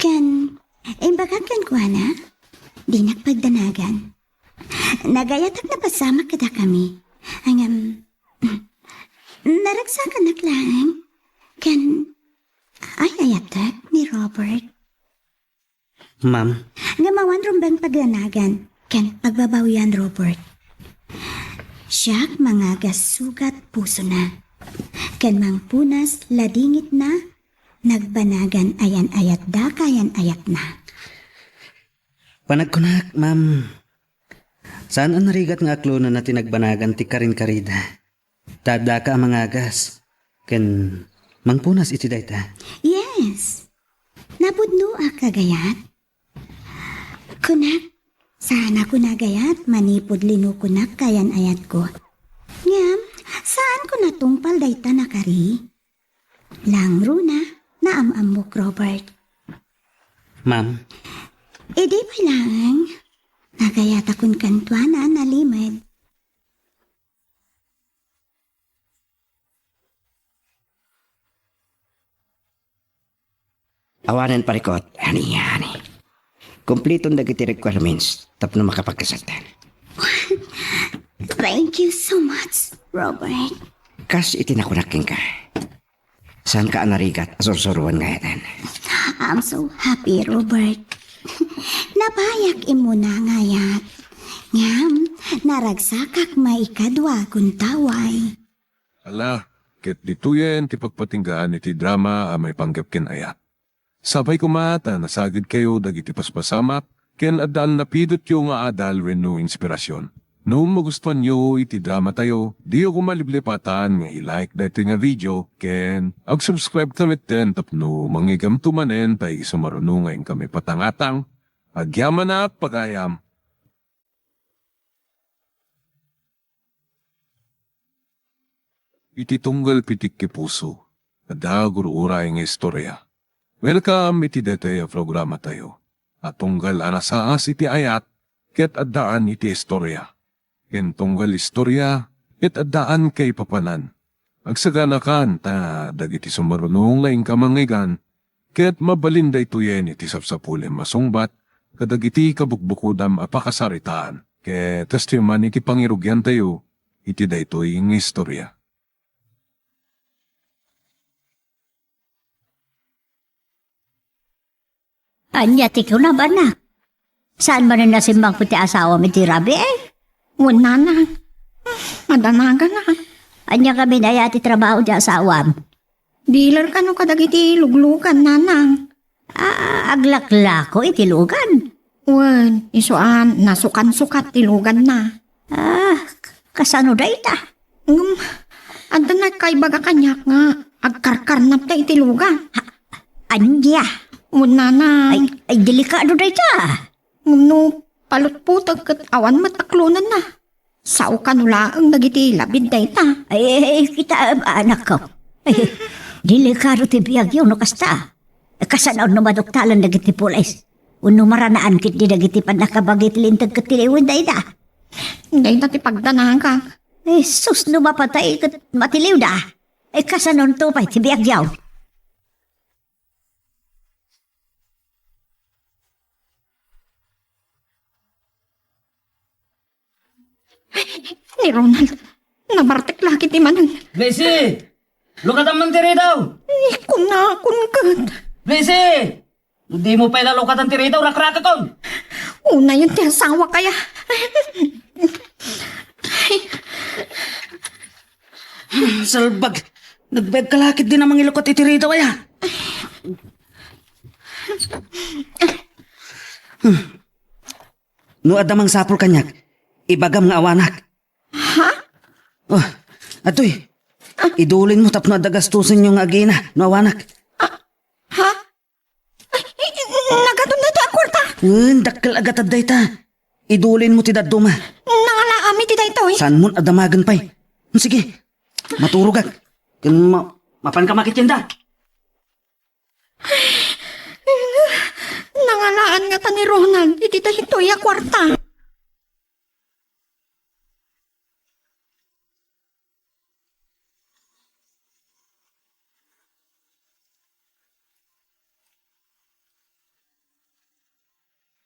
Ken, imbagak kenkuana, dinak pagdanagan. Nagayatak napasamak kadakami. Ngem, naragsakanak laeng. Ken, ay-ayatek ni Robert. Ma'am. Ngem awan rumbeng pagdanagan ken pagbabawian, Robert. Siak mangagas sugat pusona. Ken mangpunas ladingitna, nagbanagan ayan-ayatda kayan-ayatna. Panagkunak, ma'am, saan a narigat nga aklonenna ti nagbanagan ti karinkarida. Ta addaka a mangagas, ken mangpunas iti dayta. Yes. Napudnoak a gayat. Kunak, saan a kuna gayat manipud linukonak kayan-ayatko. Ngem, saanko natungpal dayta nakari. Langruna, naam-ammok, Robert. Ma'am. Idi pay laeng, nagayatakon kenkuana a nalimed. Awanen parikut, honey, honey. Kumpliton dagiti requirements tapno makapagkasartan. Thank you so much, Robert. Kas iti nakunak kenka, saanka a narigat a sursuroen nga ayaten. I'm so happy, Robert. Napayak immuna nga ayat. Ngem, naragsakak maikadua a guntaway. Ala, ket ditoyen ti pagpatinggaan iti drama a maipanggep ken ayat. Sapay koma ta nasagidkayo dagiti paspasamak ken addaan napidotyo nga adal wenno inspirasyon. No magustuanyo iti dramatayo, diyo koma liplipatan nga i-like daytoy nga video ken ag-subscribe ta metten tapno mangigamto manen ta isumaruno nga inkami patangatang. Agyamanak, pagayam! Iti tunggal pitik ti puso, adda gur-uray nga istorya. Welcome iti daytoy a programatayo a tunggal a nasaas iti ayat ket addaan iti istorya. Ken tunggal istorya ket addaan kaipapanan. Agsaganakan ta dagiti sumaruno nga inka mangngeggan, ket mabalin daytoyen iti sapsapulem a sungbat kadagiti kabukbukodam a pakasaritaan. Ket kasta man iti pangirugiantayo iti daytoy nga istorya. Ania ti kunam, anak? Saan manen a simmangpet ti asawam iti rabii? Wen, nanang. Madanagana. Ania ngamin aya ti trabaho ti asawam? Dealer kano kadagiti luglugan, nanang. Ah, aglaklako iti lugan? Wen, isu a nasukansukat ti luganna. Ah, kasano dayta? Ngem, adda nakaibaga kaniak nga agkarkarnapda iti lugan. Ha, ania? Wen, nanang. Ay, ay, delikado dayta. Ngem no palutpotek ket awan met aklonenna. Sao kano laeng dagiti labid dayta. Ay, ay, ay, kitaem, anakko. Ay, delikado ti biagyo no kasta. Kasano no maduktalan dagiti pulis? Wenno maranaan ketdi dagiti pannakabagi ti linteg ket ti liwen dayta? Dayta ti pagdanagak. Jesus, no mapatay ket matiliwda. Ay, kasanonto pay ti biagyo? Ni Ronald, nabartek la ket ti manen. Blessy! Lukatan man ti ridaw! Ay, kunakon ket. Blessy! No dimo pay lalukatan ti ridaw, rakrakakon! Unayen ti asawak aya. Salbag! Nagbaeg ka la ket dina mangilukat iti ridaw aya. No adda mangsapul kaniak, ibagam nga awanak. Ha? Oh, adtoy. Idulinmo tapno adda gastosenyo nga agina no awanak. Ha? Ay, ay, naggatum daytoy a kuarta. Wen, dakkel a gatad dayta. Idulinmo ti dadduma. Nangalaami ti daytoy. Saanmon a damagen pay? Sige, maturogak. Ken ma-, mapanka makitienda. Nangalaan ngata ni Ronald iti daytoy a kuarta.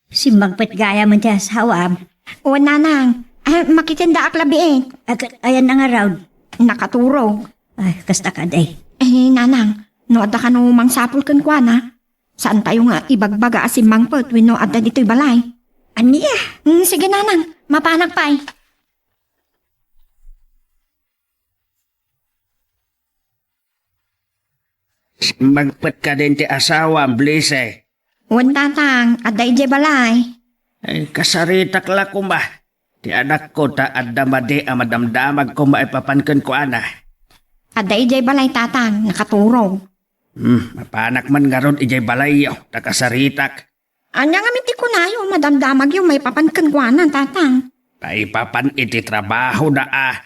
Simmangpet gayam ti asawam. O, nanang. Ah, makitiendaak labiit. Ag-, ayan na nga raw. Nakaturog. Ay, kasta kadi. Eh, nanang, no adda kano mangsapul kenkuana, saantayo nga ibagbaga a simmangpet wenno adda ditoy balay? Ania? Mm, sige, nanang. Mapanak pay. Simmangpet kadin ti asawam, Blessy? Wen, tatang, adda idiay balay. Ay, kasaritak la koma. Ti anakko ta adda madi a madamdamag koma maipapan kenkuana. Adda idiay balay, tatang, nakaturog. Hmm, mapanak man ngarud idiay balayyo, ta kasaritak. Ania ngamin ti kunayo, madamdamagyo maipapan kenkuana, tatang? Maipapan iti trabahoda a.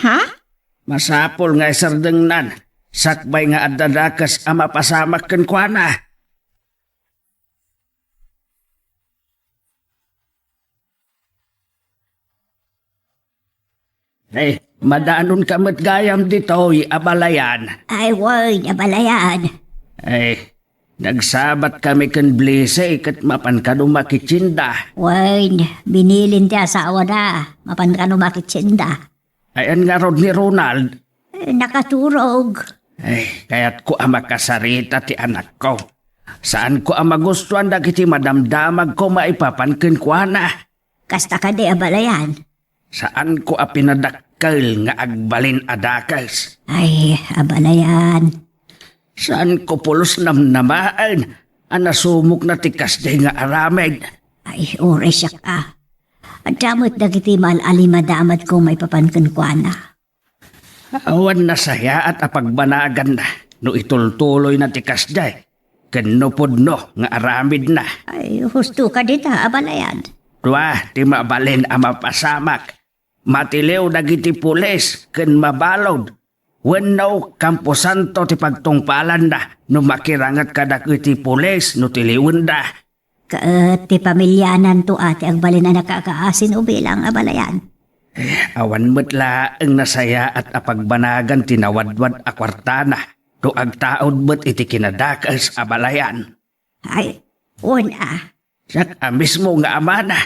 Ha? Masapul nga isardengnan, sakbay nga adda dakes a mapasamak kenkuana. Eh, madanonka met gayam ditoy, abalayan. Ay, wen, abalayan. Eh, nagsabat kami ken Blessy ket mapan kano makitienda. Wen, binilin ti asawana, mapan kano makitienda. Ayan ngarud ni Ronald? Eh, nakaturog. Ay, kayatko a makasarita ti anakko. Saanko a magustuan dagiti madamdamagko maipapan kenkuana. Kasta kadi, abalayan? Saanko a pinadakkel nga agbalin a dakes. Ay, abalayan. Saanko pulos namnamaen a nasumokna ti kasdi nga aramid. Ay, uray siak a. Adda met dagiti mal-, alimadamagko maipapan kenkuana. Awan nasayaat a pagbanaganna no itultuloyna ti kasdiay, ken no pudno nga aramidna. Ay, husto ka dita, abalayan. Dua ti mabalin a mapasamak. Matiliw dagiti pulis ken mabalud. Wenno kamposanto ti pagtungpalanna no makiranget kadagiti pulis no tiliwenda. Ket ti pamiliananto a ti agbalin a nakakaasin o bilang, abalayan. Eh, awan met laeng nasayaat a pagbanagan ti nawadwad a kuartana no agtaud met iti kinadakes, abalayan. Ay, wen a. Siak a mismo nga amana.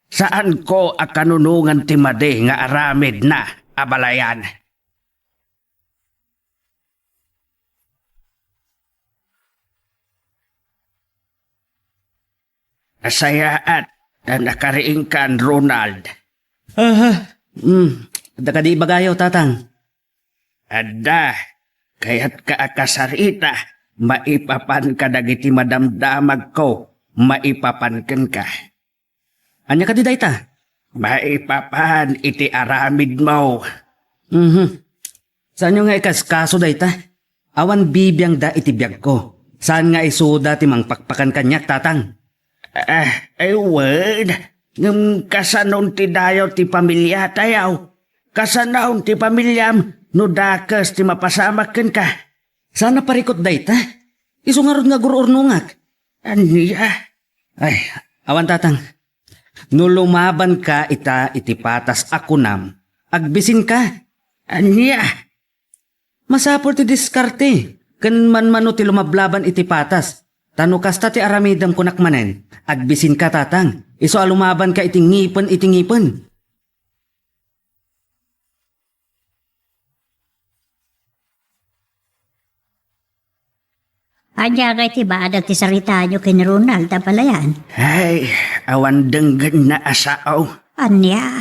Saanko a kanunongan ti madi nga aramidna, abalayan. Nasayaat ta nakariingkan, Ronald. Aha. Hmm. Adda kadi ibagayo, Tatang? Adda. Kayatka a kasarita maipapan kadagiti madamdamagko maipapan kenka. Ania kadi dayta? Maipapan iti aramidmo. Mhm. Saanyo nga ikaskaso dayta? Awan bibiangda iti biagko. Saan nga isuda ti mangpakpakan kaniak, Tatang? Ah, ay, wen. Ngem kasanon ti dayaw ti pamiliatayo? Kasanon ti pamiliam no dakes ti mapasamak kenka? Saan a parikut dayta? Isu ngarud nga agur-urnongak. Ania? Ay, awan, Tatang. No lumabanka ita iti patas a kunam, agbisinka. Ania? Masapul ti diskarte ken manmano ti lumablaban iti patas. Ta no kasta ti aramidem, kunak manen, agbisinka, tatang, isu a lumabanka iti ngipen iti ngipen. Ania ngay ti badag ti saritayo ken Ronald a balayan? Ay, awan denggenna a sao. Ania?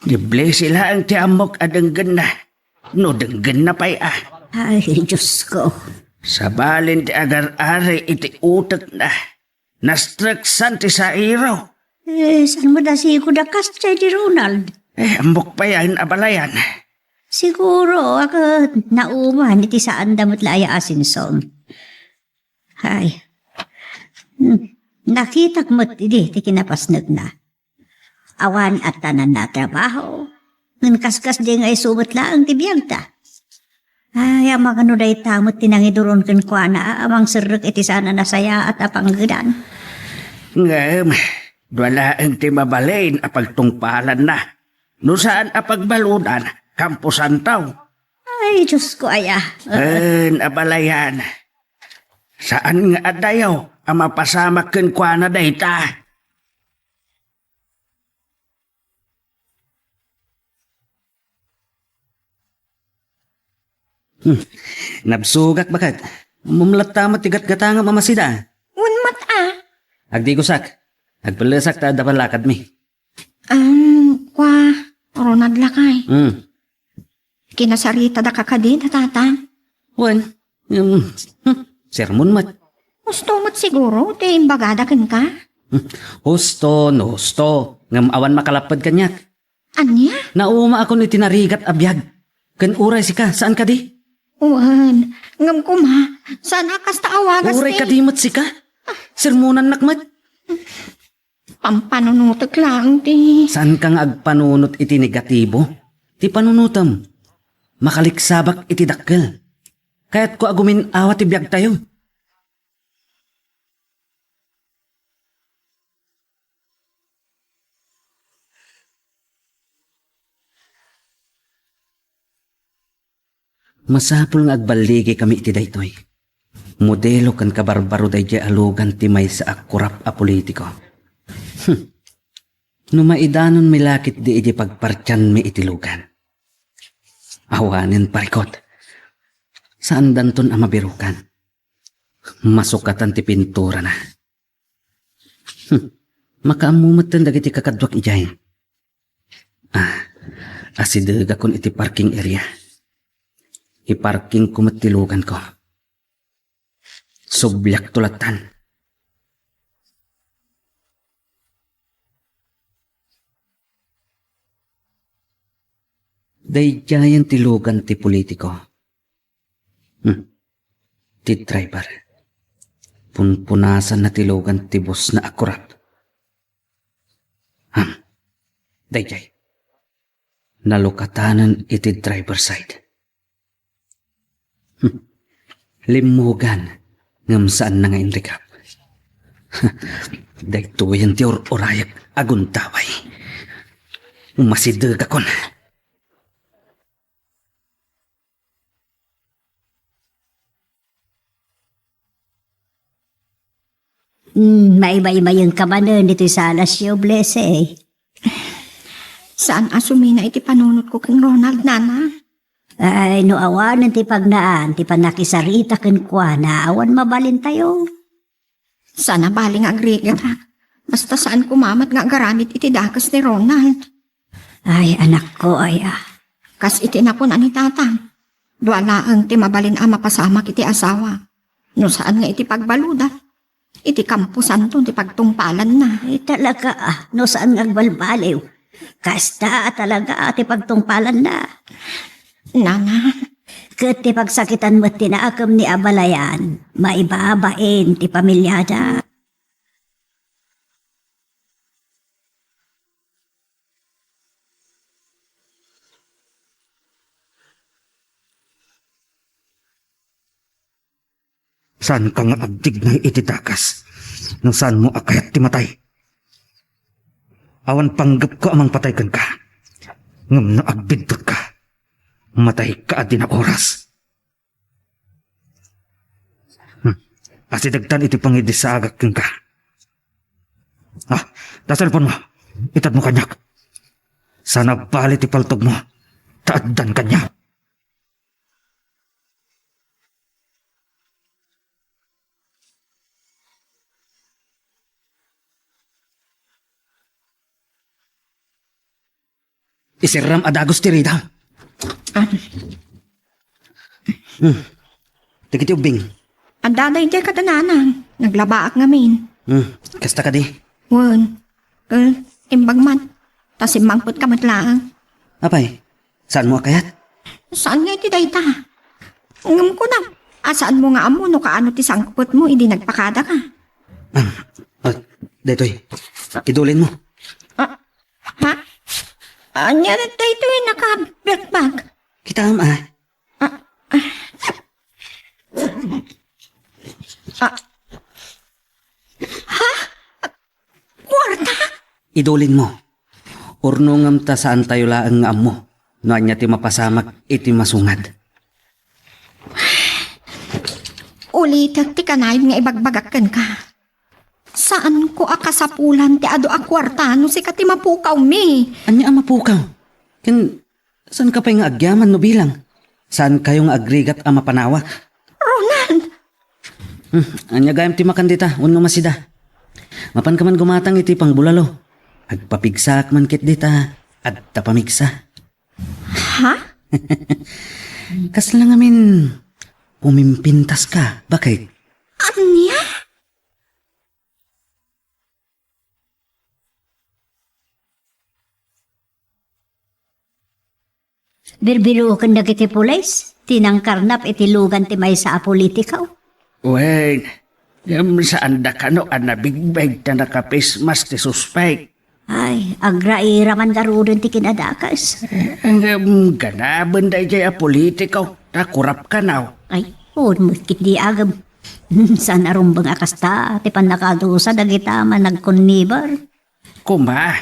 Ni Blessy laeng ti ammok a denggenna. No denggenna pay a. Ay, Diyos ko. Sabalen ti agar-ari iti utekna. Nastreksan ti sairo. Eh, saan mo da sigud a kas chay di Ronald? Eh, ammok pay a balayan. Siguro, ket nauman iti saanda met la aya a singsong. Ay. Hmm. Nakitak met idi ti kinapasnekna. Awan adtananna a trabaho. Ngem kaskas di nga isu met laeng ti biagta. Ay, amangan no dayta met ti nangiduron kenkuana a mangserrek iti saan a nasayaat a panggedan. Ngem, dua laeng ti mabalin a pagtungpalanna. No saan a pagbaludan, kamposanto. Ay, Diyos ko, aya. Wen, a balayan. Saan nga adayo a mapasamak kenkuana dayta? Hmm. Nabsogak baket. Ammom latta met ti gatgatangem a masida. Wen met a. Agdigosak. Agpellesak ta adda pannakadmi. Um, kua, Ronald lakay. Hmm. Kinasaritada ka kadi, tatang? Wen, um, hmm, sermon met. Husto met siguro ti imbagada kenka? Hmm, husto, no husto, ngem awan makalapped kaniak. Ania? Naumaakon iti narigat a biag. Ken uray sika, saan kadi? Wen, ngem koma, saan a kasta a wagas. Uray ti kadi met sika? Sermonannak met. Pampanunotek laeng ti. Saanka nga agpanunot iti negatibo? Ti panunotem, makaliksabak iti dakkel. Kayatko a gumin-awa ti biagtayo. Masapul nga agballigikami iti daytoy. Modelo ken kabarbaro daydiay a lugan ti maysa a kurap a politiko. Hmm. No maidanonmi la ketdi idi pagpartianmi iti lugan. Awanen parikut. Saandanton a mabirukan. Masukatan ti pinturana. Hmm. Makaammo metten dagiti kakaduak idiay. Ah, asidegakon iti parking area. Iparkingko met ti luganko. Subliakto lattan. Daydiayen ti lugan ti politiko. Hmm. Ti driver. Punpunasanna ti lugan ti busna a kurap. Hmm. Daydiay. Nalukatanen iti driver side. Hmm. Limmugan, ngem saanna nga inrikap. Daytoyen ti ur-urayek a gundaway. Umasidegakon. Hmm, maibaybayenka manen ditoy salasyo, Blessy. Saan a sumina iti panunotko ken Ronald, nana? Ay, no awanen ti pagnaan ti pannakisarita kenkuana, awan mabalintayo. Saan a bali nga agrigat, ha? Basta saan koma met nga agaramid iti dakes ni Ronald. Ay, anakko, ay, ah. Kas iti nakuna ni tatang, dua laeng ti mabalin a mapasamak iti asawa. No saan nga iti pagbaludan, iti kamposanto ti pagtungpalanna. Ay, talaga, ah, no saan nga agbalbaliw. Kasta a talaga ti pagtungpalanna. Nana. Ket ti pagsakitan met ti naakem ni abalayan, maibabain ti pamiliada. Saanka nga agdignay iti dakes no saanmo a kayat ti matay. Awan panggepko a mangpatay kenka. Ngem no agbiddutka, matayka a dina oras. Asidegtan iti pangidissaagak kenka. Ah, ta cellphone mo. Itedmo kaniak. Saan a bali ti paltogmo. Ta addan kaniak. Isirram a dagus ti rida. Ah. Hmm. Dagiti ubbing. Adda daydiay kada nanang. Naglabaak ngamin. Hmm. Kasta kadi? Wen. Kel, imbag man. Ta simmangpetka met laeng. Apay, saanmo a kayat? Saan nga iti dayta? Ngem kunam, a saanmo nga ammo no kaano ti sangpetmo idi nagpakadaka? Ah, ah, daytoy. Idulinmo. Ah, ha? Ania daytoy nakabiagbag? Kitaem, ah. Ah, ah. Ah. Ha? Kuarta? Idulinmo. Urnongem ta saantayo laeng nga ammo no ania ti mapasamak iti masungad. Ulitek ti kanayon nga ibagbagak kenka. Saanko a kasapulan ti adu a kuarta no sika ti mapukawmi. Ania a mapukaw? Ken saanka pay nga agyaman no bilang? Saankayo nga agrigat a mapanawa? Ronald! Hmm, ania gayam ti makan dita wenno masida? Mapanka man gumatang iti pangbulalo. Agpapigsaak man ket dita, adda pamigsa. Ha? Kasla ngamin, pumimpintaska, bakit? Ania? Birbiroken dagiti pulis ti nangkarnap iti lugan ti maysa a politiko. Wen, ngem saanda kano a nabigbeg ta naka-face mask ti suspek. Ay, agraira man garuden ti kinadakes. Eh, ngem ganaben daydiay a politiko ta kurap kano. Ay, wen met ketdi agem. Saan a rumbeng a kasta ti pannakadusa dagita a managkonnibar. Koma,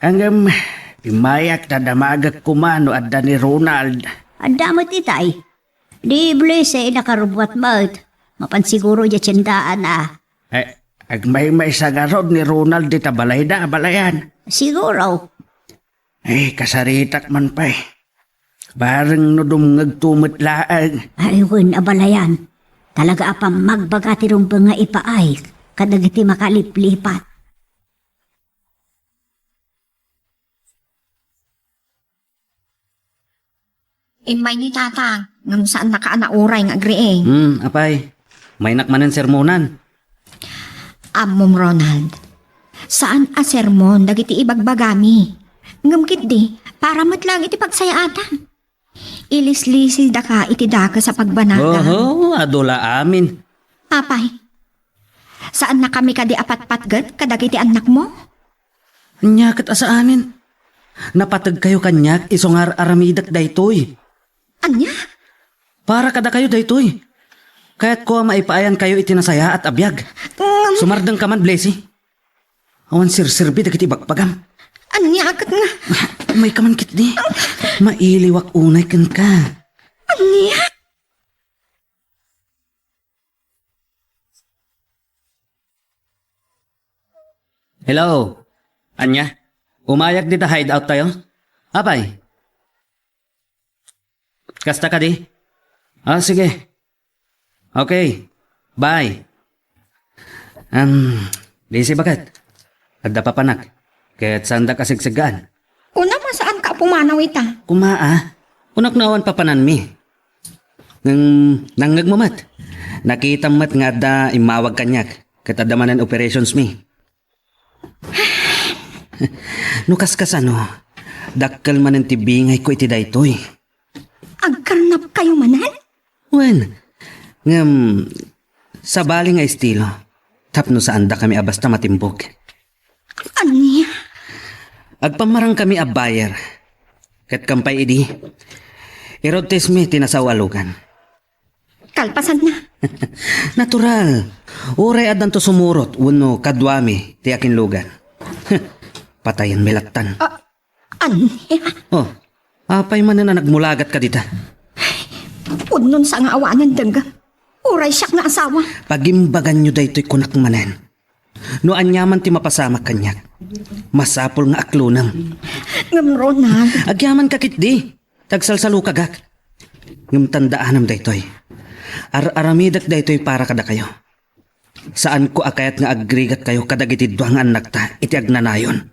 ngem immayak ta damagek koma no adda ni Ronald. Adda met itay. Di Blessy, nakarubbuat met. Mapan siguro idiay tiendaanna. Eh, agmaymaysa ngarud ni Ronald dita balayda a balayan. Siguro. Eh, kasaritak man pay. Bareng no dumngegto met laeng. Ay, wen a balayan. Talaga a pammagbaga ti rumbeng nga ipaay kadagiti makaliplipat. Immay ni Tatang, ngem saannaka a nauray nga agriing. Hmm, apay. Maynak manen sermonan. Ammom, Ronald. Saan a sermon dagiti ibagbagami. Ngem ketdi, para met laeng iti pagsayaatan. Ilislisidaka iti dakes a pagbanada. Oho, adu la amin. Apay, saannakami kadi a patpatget kadagiti annakmo? Ania ket a saanen? Napategkayo kaniak isu nga ar-aramidek daytoy. Ania? Para kadakayo daytoy. Kayatko a maipaayankayo iti nasayaat a biag. Ngem sumardengka man, Blessy. Awan serserbi dagiti ibagbagam. Ania ket nga? Umayka man ketdi. Mailiwak unay kenka. Ania? Hello. Ania? Umayak dita hideout tayo? Apay? Kasta kadi? Ah, sige. Okay. Bye. Um, Blessy, baket? Adda papanak. Ket saandak a segseggaan. Kunam a saanka a pumanaw ita. Kumaa. Kunak no awan papananmi. Ngem nangngegmo met. Nakitam met nga adda immawag kaniak. Ket adda manen operations mi. No kaskasano, dakkel manen ti bingayko iti daytoy. Agkarnapkayo manen? Wen, ngem sabali nga estilo, tapno saandakami a basta matimbog. Ania? Agpammarangkami a buyer. Ket kampay idi, i-road test mi ti nasao a lugan. Kalpasanna. Natural. Uray addanto sumurot wenno kaduami ti akinlugan. Patayenmi lattan. Ah, ania? Oh, apay manen a nagmulagat ka dita? Pudno sa nga awanen dengga. Uray siak nga asawa. Pagimbaganyo daytoy kunak manen. No aniaman ti mapasamak kaniak, masapul nga aklonem. Ngem, Ronald. Agyamanka ketdi, ta agsalsalukagak. Ngem tandaanam daytoy. Ar-aramidek daytoy para kadakayo. Saanko a kayat nga agrigatkayo kadagiti dua nga annakta iti agnanayon.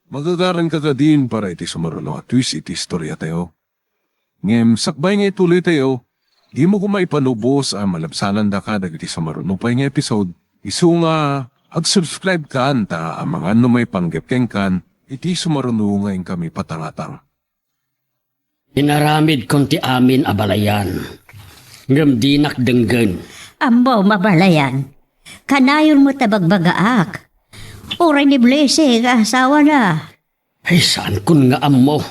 Magagaranka kadin para iti sumaruno a twist iti istoriatayo. Ngem sakbay nga ituloytayo, dimo koma ipalubos a malabsanandaka dagiti sumaruno pay nga episode, isu nga ag-subscribe kan ta amangan no maipanggep kenkan iti sumaruno nga inkami patangatang. Inaramidkon ti amin a balayan, ngem dinak denggen. Ammom a balayan, kanayon met a bagbagaak. Uray ni Blessing nga asawana. Ay, saankon nga ammo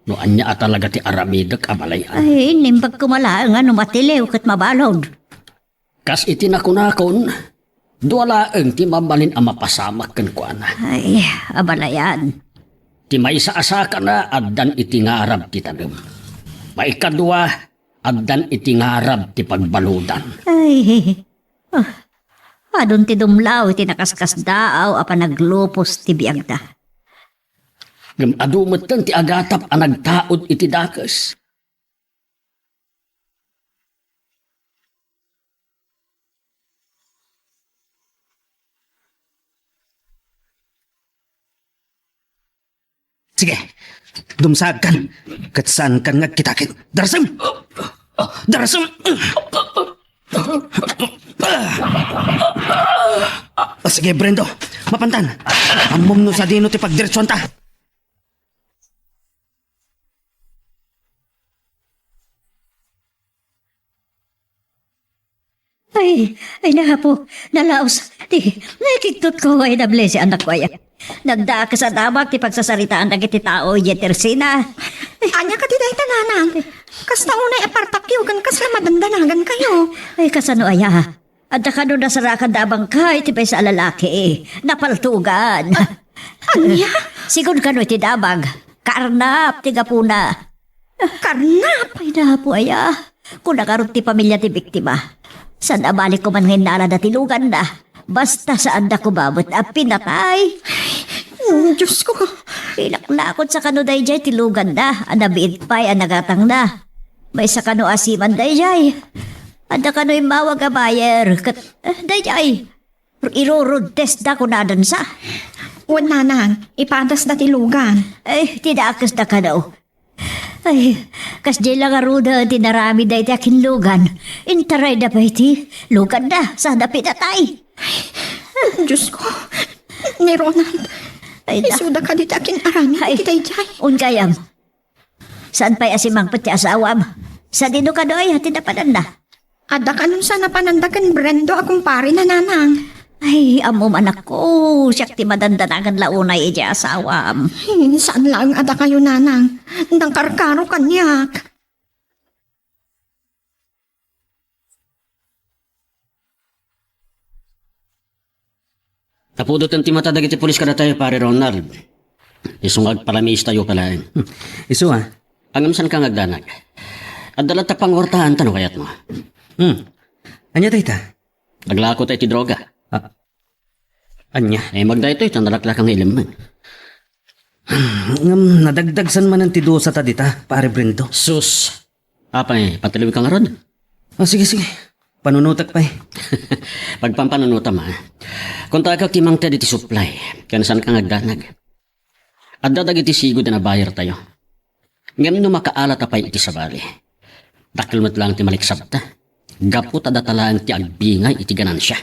no ania a talaga ti aramidek a balayan. Ay, naimbag koma laeng a no matiliw ket mabalud. Kas iti nakunakon, dua laeng ti mabalin a mapasamak kenkuana. Ay, abalayan. Ti maysa a sakana, addan iti ngarab ti tanem. Maikadua, addan iti ngarab ti pagbaludan. Ay, ah, adun ti dumlaw iti nakaskasdaaw a panaglupos ti biagda. Ngem adu metten ti agatap a nagtaud iti dakes. Sige, dumsagkan, ket saankan nga agkitaket. Darasem! Darasem! Ah, sige, Brendo, mapantan. Ammom no sadino ti pagdiretsuanta. Ay, ay, napo, nalaos ti nakiktot ko, ay, nablesi, anak ko, ay. Nagdakes a damag ti pagsasaritaan dagiti tao idiay tersina. Ania kadi dayta, nanang? Kasta unay a partakyo ken kasla madandanagan kayo. Ay, kasano aya? Adda kano nasarakanda a bangkay ti maysa a lalaki. Napaltugan. Ah, ania? Sigun kano iti damag, kaarnap ti gapuna. Karnap? Ay, napo aya. Kuna ngarud ti pamilia ti biktima. Saan a bali koma nga innalada ti luganna. Basta saanda koma met a pinatay. Oh, Diyos ko. Ilaklakot sa kano dayjay ti luganna a nabiit pay a nagatangna. Maysa kano a siman dayjay. Adda kano immawag a buyer ket, eh, dayjay. Irurudtesda kunadansa. Wen, nanang, ipadasda ti lugan. Ay, ti dakesda kano. Ay, kasdiay la ngaruden ti naramidda iti akinlugan. Intarayda pay ti luganna, sada pinatay. Diyos ko, ni Ronald, ay, da- isuda kadi ti akin-aramid iti dayjay. Unkayam. Saan pay a simangpet ti asawam? Sadino kano aya ti napananna? Adda kanon sa napananda ken Brendo a kumparena, nanang. Ay, ammom, anakko, siak ti madandanagan la unay idiay asawam. Hmm, saan laeng a dakayo, nanang. Nakarkaro kaniak. Napudoten ti mata dagiti pulis kadatayo, Pare Ronald. Isu nga agpalamistayo pay laeng. Hmm. Isu, a? Ngem saanka nga agdanag. Adda latta panguartaanta no kayatmo. Hmm. Ania dayta? Aglako tayo ti droga. Ah. Ania? Eh, magdaytoy, ta nalaklaka nga ilemmen. Ngem nadagdagsan manen ti dusata dita, Pare Brendo. Sus! Apay, patiliwka ngarud? Oh, sige, sige. Panunotek pay. Pagpampanunotam, a. Kuntaak ti mangted iti supply. Ken saanka nga agdanag. Adda dagiti sigud a buyer tayo. Ngem no makaalata pay iti sabali, dakkel met laeng ti maliksabta. Gapu ta data laeng ti agbingay iti ganansia.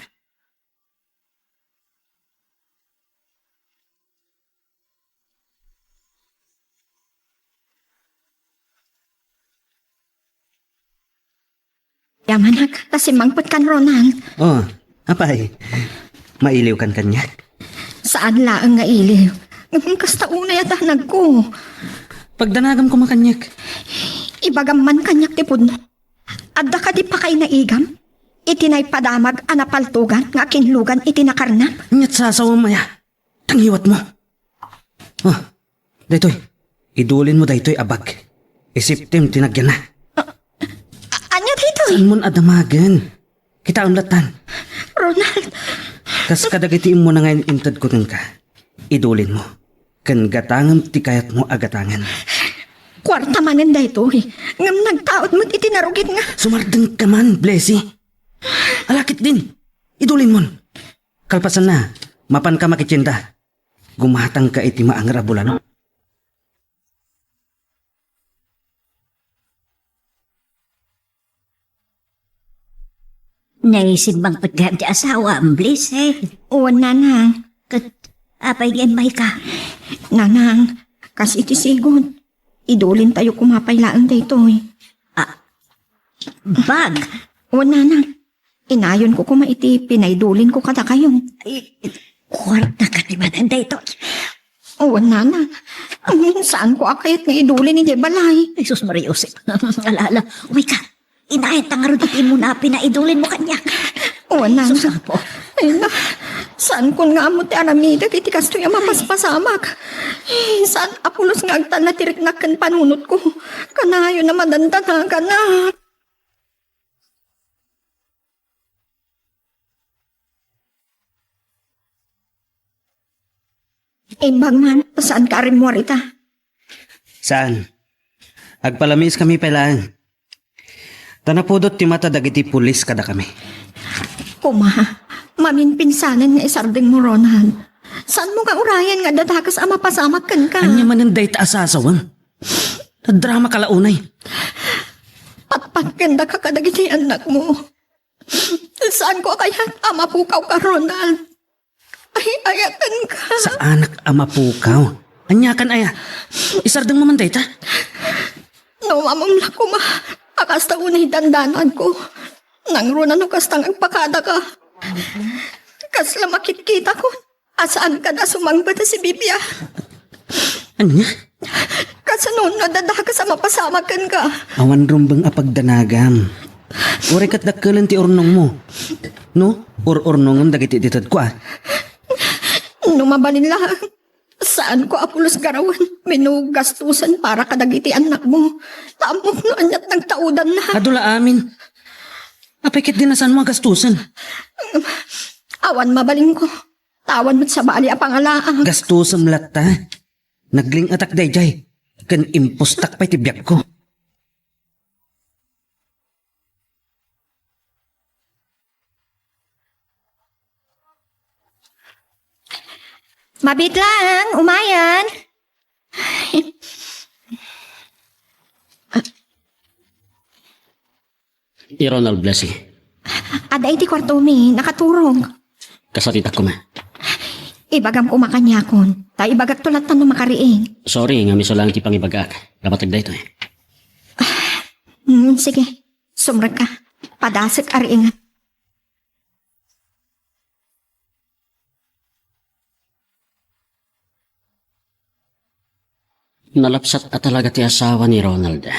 Yamanak, ta simmangpet kan Ronald. Oh, apay, mailiwkan kaniak? Saan laeng nga iliw. Ngem kasta unay a danagko. Pagdanagam koma kaniak. Ibagam man kaniak ti pudno. Adda kadi pakainaigam iti naipadamag a napaltugan nga akinlugan iti nakarnap? Ania't sasawem aya? Tangiwatmo. Ah, daytoy. Idulinmo daytoy a bag. Isiptem ti nagyana. A-, ania daytoy? Saanmon a damagen. Kitaem lattan. Ronald! Kas kadagiti immuna nga in-intedko kenka, idulinmo. Ken gatangem ti kayatmo a gatangen. Kuarta manen daytoy, ngem nagtaud met iti narugit nga. Sumardengka man, Blessy. Ala ketdin, idulinmon. Kalpasanna, mapanka makitienda. Gumatangka iti maanger a bulalo. Naisip bang pet gayam ti asawam, Blessy? Wen, nanang. Ket apay nga immayka? Nanang, kas iti sigud, idulintayo koma pay laeng daytoy. Ah, bag? Wen, nanang. Inayonko koma iti pinaidulinko kadakayo. Ay, kuarta kadi manen daytoy. Wen, nanang. Saanko a kayat nga idulin idiay balay. Ay, sus, Maria Josep. Ala, ala. Umayka. Inayonta ngarud iti immuna a pinaidulinmo kaniak. Wen, nanang. Sus, Apo. Ay, na. Saankon nga ammo ti aramidek iti kastoy a mapaspasamak. Eh, saan a pulos nga agtalna ti riknak ken panunotko. Kanayon a madandanagan. Imbag man, saanka a rimmuar ita? Saan. Agpalamiskami pay laeng. Ta napudot ti mata dagiti pulis kadakami. Koma, maminpinsanen nga isardengmo, Ronald. Saanmo nga urayen nga adda dakes a mapasamak kenka? Ania manen dayta a sasawem? Nadrama ka la unay. Patpatkendaka kadagiti annakmo. Saanko a kayat a mapukawka, Ronald. Ay, ayatenka. Saanak a mapukaw. Aniakan aya? Isardengmo man dayta? No, mamamla koma a kasta unay dandanagko. Nangruna no kasta nga agpakadaka. Kasla makitkitakon a saanka a sumangpet a si Bibia. Ania? Kasano no adda dakes a mapasamak kenka? Awan rumbeng a pagdanagam. Uray ket dakkelen ti urnongmo. No, ur-urnongem dagiti itedko, a. No mabalin laeng, saanko a pulos garawen wenno gastosen para kadagiti annakmo. Ta ammok no aniat nagtaudanna. Adu la amin. Apay ketdi a saanmo a gastosen? Awan mabalinko. Ta awan met sabali a pangalaak. Gastosem latta. Nagling-etak daydiay, ken impostak pay ti biagko. Mabiit laeng, umayen. Ni Ronald, Blessy. Adda iti kuartomi, nakaturog. Kasaritak koma. Ibagam koma kaniakon, ta ibagakto latta no makariing. Sorry, ngem isu laeng ti pangibagak. Napateg daytoy. Hmm, sige. Sumrekka. Padasek a riingen. Nalapsat a talaga ti asawa ni Ronald.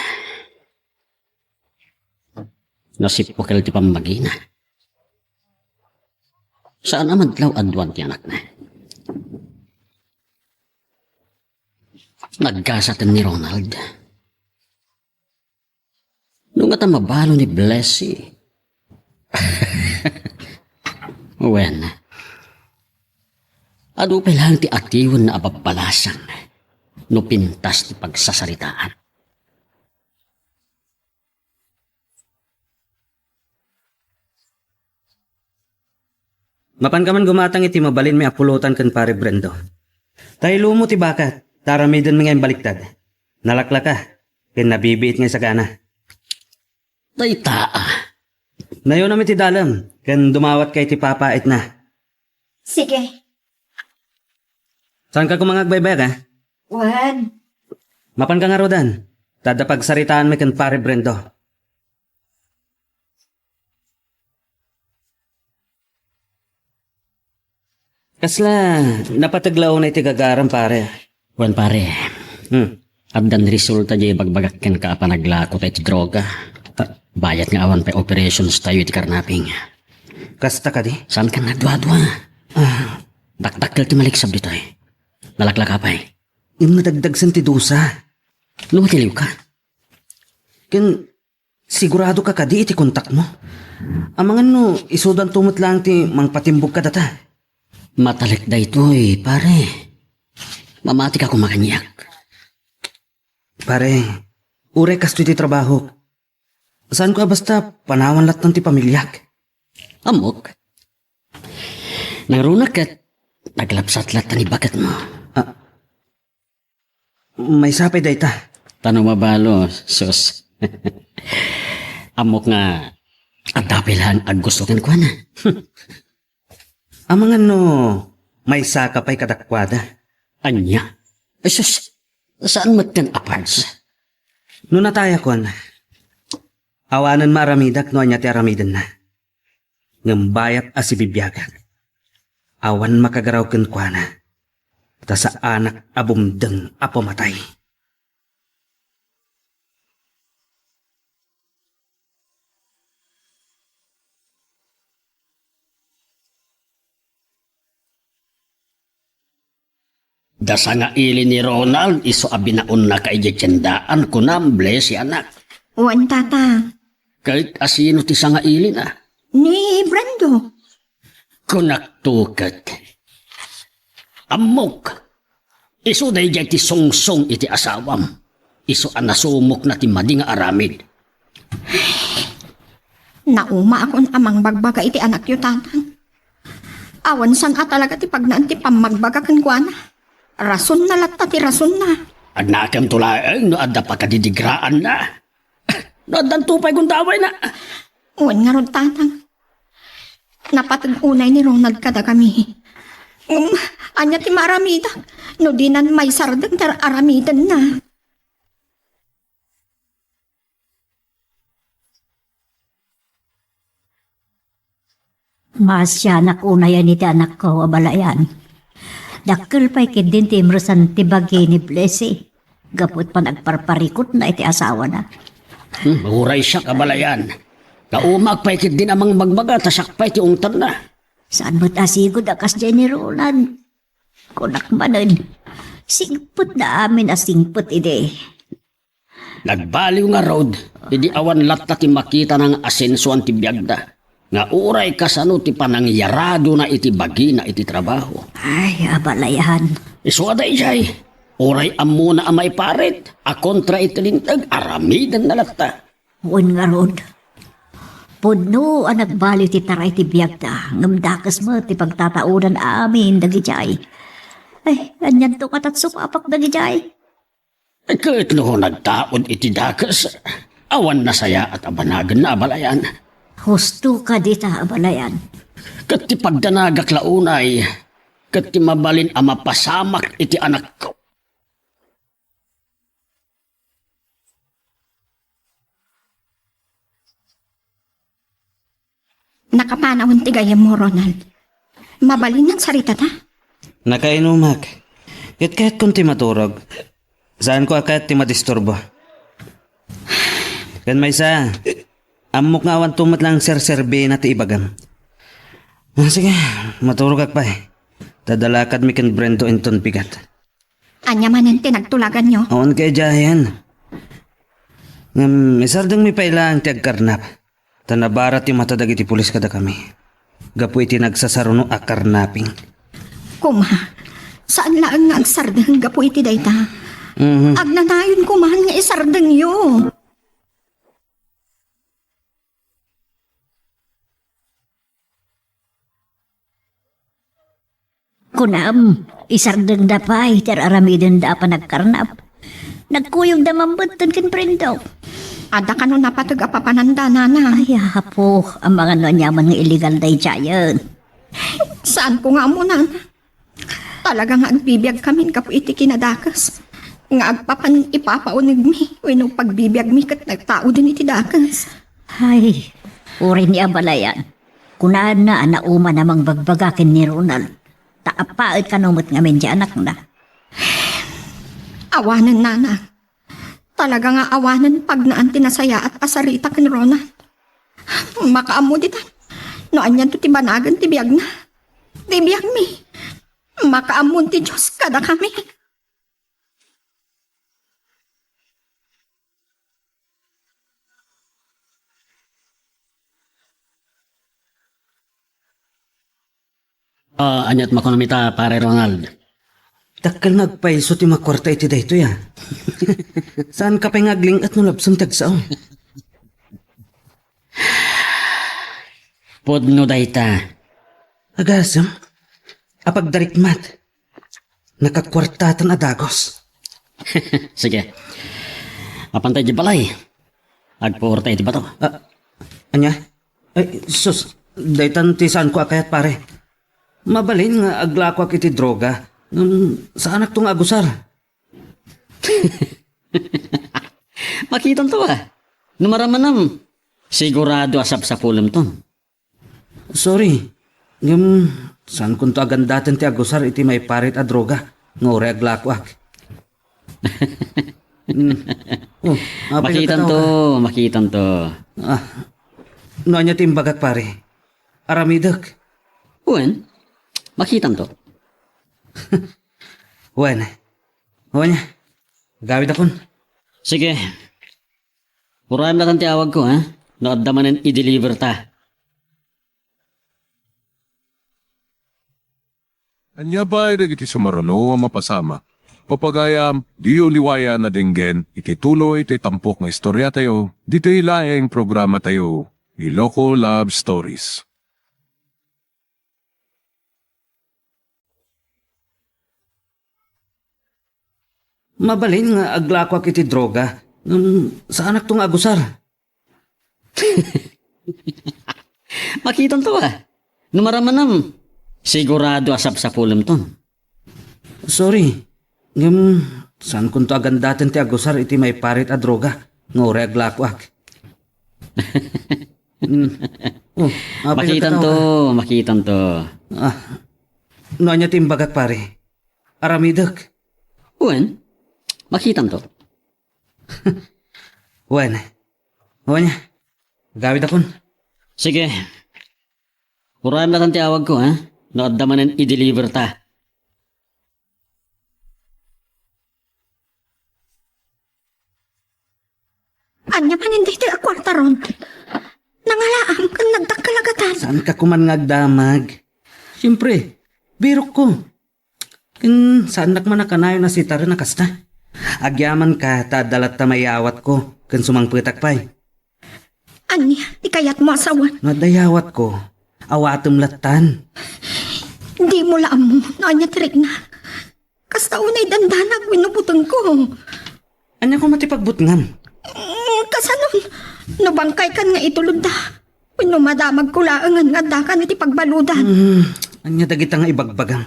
Nasippukel ti pammagina. Saan a madlaw adwan ti anakna. Naggasaten ni Ronald. No ngata mabalo ni Blessy. Wen, adu pay laeng ti atiwenna a babbalasan no pintas ti pagsasaritaan. Mapanka man gumatang iti mabalinmi a pulotan ken Pare Brendo. Ta ilumo ti bakat, ta aramidenmi nga imbaliktad. Nalaklaka, ken nabibiit nga isagana. Dayta, a. Nayonam iti dalem, ken dumawatka iti papaitna. Sige. Saanka koma nga agbaybayag, a? Wen. Mapanka ngaruden, ta adda pagsaritaanmi ken Pare Brendo. Kasla, napateg la unay ti gagaram, pare? Wen, pare. Hmm. Addan resulta diay ibagbagak kenka a panaglako ta iti droga. Ta, bayat nga awan pay operations tayo iti karnaping. Kasta kadi? Saankan nga duadua? Ah. Dakdakkel ti maliksab ditoy. Nalaklaka pay. Ngem nadagdagsen ti dusa. No matiliwka, Ken siguradoka kadi iti kontakmo? Amangan no isudanto met laeng ti mangpatimbog kadata. Matalek daytoy, pare. Mamatika koma kaniak. Pare, uray kastoy ti trabahok, saanko a basta panawan lattan ti pamiliak. Ammok. Nangruna ket naglapsat lattan ti baketmo. Ah, maysa pay dayta. Ta no mabalo, sus. Ammok nga adda pay laeng aggusto kenkuana. Amangan no maysaka pay kadakuada. Ania? Ay, sus, saan metten a pards? No natayakon, awanen maaramidak no ania ti aramidenna. Ngem bayat a sibibiagak, awan makagaraw kenkuana, ta saanak a bumdeng a pamatay. Da sangaili ni Ronald isu a binaonnaka idiay tiendaan, kunam, Blessy, anak. Wen, tata. Ket asino ti sangailina? Ni Brendo. Kunakto ket. Ammok, isu daydiay ti sungsong iti asawam. Isu a nasumokna ti madi nga aramid. Naumaakon a mangbagbaga iti anakyo, tatang. Awan saan a talaga ti pagnaan ti pammagbaga kenkuana. Rasonna latta ti rasonna. Adnakemto laeng no adda pakadidigraanna. No addanto pay gundawayna. Wen ngarud, tatang. Napateg unay ni Ronald kadakami. Ngem, ania ti maaramidak no dinan maisardeng ti ar-, aramidenna? Maasianak unayen iti anakko, abalayan. Dakkel pay ketdin ti imresan ti bagi ni Blessy gapu iti panagparparikutna iti asawana. Hmm, uray siak, abalayan. Naumaak pay ketdin a mangbagbaga ta siak pay ti ungtanna. Saan met a sigud a kasdiay ni Ronald? Kunak manen, singpetna amin a singpet idi. Nagbaliw ngarud, idi awan latta ti makitana nga asensoan ti biagda, nga uray kasano ti panangyaradona iti bagina iti trabaho. Ay, abalayan. Isu a daydiay, uray ammona a maiparit a kontra iti linteg, aramidenna latta. Wen ngarud, pudno a nagbaliw ti taray ti biagda, ngem dakes met ti pagtataodan amin dagidiay. Ay, anianto katat supapak dagidiay? Ket no nagtaod iti dakes, awan nasayaat a banagenna, abalayan. Husto kadi ta, abalayan. Ket ti pagdanagak la unay, ket ti mabalin a mapasamak iti anakko. Nakapanawen ti gayyemmo, Ronald. Mabalin nga agsaritata? Nakainumak. Ket kayatkon ti maturog. Saanko a kayat ti madisturbo. Ken maysa, ammok nga awanto met laeng serserbina ti ibagam. Ah, sige, maturogak pay. Ta adda lakadmi ken Brendo inton bigat. Ania manen ti nagtulaganyo? Awan kaidiayen. Ngem isardengmi pay laeng ti agkarnap. Ta nabara ti mata dagiti pulis kadakami. Gapu iti nagsasaruno a karnaping. Kuma, saan laeng nga agsardeng gapu iti dayta. Mhm. Agnanayon koma nga isardengyo. Kunam, isardengda pay ti ar-aramidenda a panagkarnap. Nagkuyogda mambetten ken Brendo. Adda kano napateg a papananda, nana. Ay, apo, amangan no aniaman nga illegal daydiayen. Saanko nga ammo, nana. Talaga nga agbibiagkamin gapu iti kinadakes nga agpapan ipapaunegmi wenno pagbibiagmi ket nagtaoden iti dakes. Ay, uray ni abalayan. Kunana a nauman a mangbagbaga ken ni Ronald, ta appaet kano met ngamin ti anakna. Awanen, nana. Talaga nga awanen pagnaan ti nasayaat a sarita ken Ronald. Makaammo ditan no anianto ti banagen ti biagna. Ti biagmi, makaammon ti Dios kadakami. Ah, aniat makunam ita, Pare Ronald? Dakkel nga agpayso ti makuarta iti daytoy, a. Saanka pay nga agling-et no labsem ti agsao. Pudno dayta. Agasem? Apagdarikmat. Nakakuartatan a dagus. Sige. Apanta iti balay. Agpuorta iti bato. Ah, ania? Ay, sus, daytan ti saanko a kayat, pare. Mabalin nga aglakoak iti droga. Ngem saanakto nga agusar. Makitanto, a. No maramanam, sigurado a sapsapulemton. Sorry. Ngem, saankonto a gandaten ti agusar iti maiparit a droga nga uray aglakoak. Mm. Oh, apay Makitanto, kataw ka? Makitanto. Ah, no ania ti imbagak, pare? Aramidek. Wen, makitanto. Wen. Wen. Gawidakon. Sige. Urayem laeng ti awagko, ha? No adda manen i-deliver ta. Ania pay dagiti sumaruno a mapasamak? Papagayam, diyo liwayan a denggen iti tuloy ti tampok nga istoriatayo, ditoy laeng programatayo, Iloko Love Stories. Mabalin nga aglakoak iti droga, ngem saanakto nga agusar. Makitanto, a. No maramanam, sigurado a sapsapulemton. Sorry, ngem saankonto a gandaten ti agusar iti maiparit a droga nga uray aglakoak. Mm. Oh, apay Makitanto, kataw ka? Makitanto. Ah, no ania ti imbagak, pare? Aramidek. Wen, makitanto. Wen. Wen, gawidakon. Sige. Urayem laeng ti awagko, ha? No adda manen i-deliver ta. Ania manen daytoy a kuarta, Ron? Nangalaam ken nagdakkel a gatad. Saanka koma nga agdamag? Siempre, birokko. Ken saannak man a kanayon a sitaren a kasta. Agyamanka ta adda latta mayawatko ken sumangpetak pay. Ania ti kayatmo a sawen? No adda yawatko, awatem lattan. Dimo la ammo no ania ti rikna. Kasta unay dandanag wenno butengko. Ania koma ti pagbutngam? Mm, kasano? No bangkaykan nga itulodda, wenno madamagko laengen nga addakan iti pagbaludan. Hmm, ania dagita nga ibagbagam?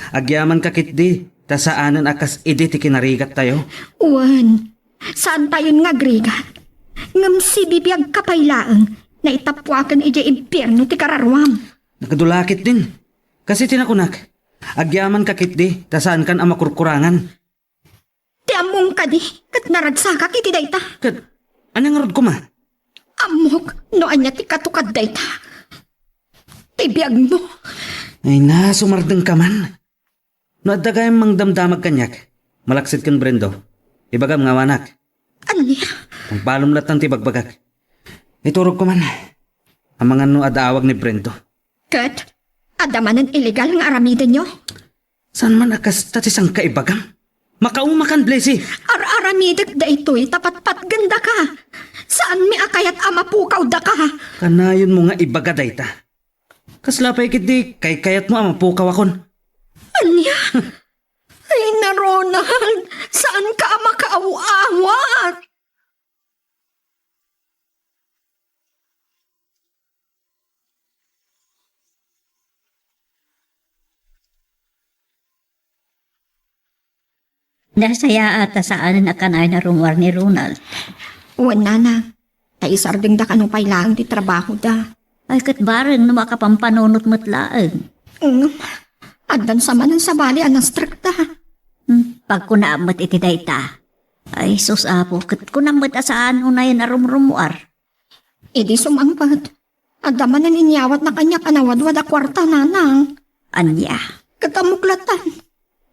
Agyamanka ketdi, ta saanen a kas idi ti kinarigattayo. Wen, saantayon nga agrigat. Ngem sibibiagka pay laeng, naitappuaken idiay impierno ti kararuam. Nakadula ketdin. Kas iti nakunak, agyamanka ketdi, ta saankan a makurkurangan. Ti ammom kadi, ket naragsakak iti dayta. Ket, ania ngarud koma? Ammok no ania ti katukad dayta. Ti biagmo. Ay na, sumardengka man. No adda gayam mangdamdamag kaniak, malaksid ken Brendo, ibagam nga awanak. Ania? Pangbalom lattan ti bagbagak. Iturogko man. Amangan no adda awag ni Brendo. Ket, adda manen illegal nga aramidenyo? Saan man a kasta ti sangkaibagam? Makaumakan, Blessy! Ar-aramidek daytoy ta patpatgendaka. Saanmi a kayat a mapukawdaka. Kanayonmo nga ibaga dayta. Kasla pay ketdi kaykayatmo a mapukawakon. Ania? Ay na, Ronald, saanka a makaaw-awat? Nasayaat ta saanen a kanayon a rummuar ni Ronald. Wen, nanang, ta isardengda kano pay laeng ti trabahoda. Ay, ket bareng no makapampanunot met laeng. Ngem, addan sa manen sabali a nastrekda. Hmm, pagkunaam met iti dayta. Ay, sus, Apo, ket kunam met a saan unayen a rumrummuar. Idi sumangpet, adda manen inyawatna kaniak a nawadwad a kuarta, nanang. Ania? Ket ammok lattan.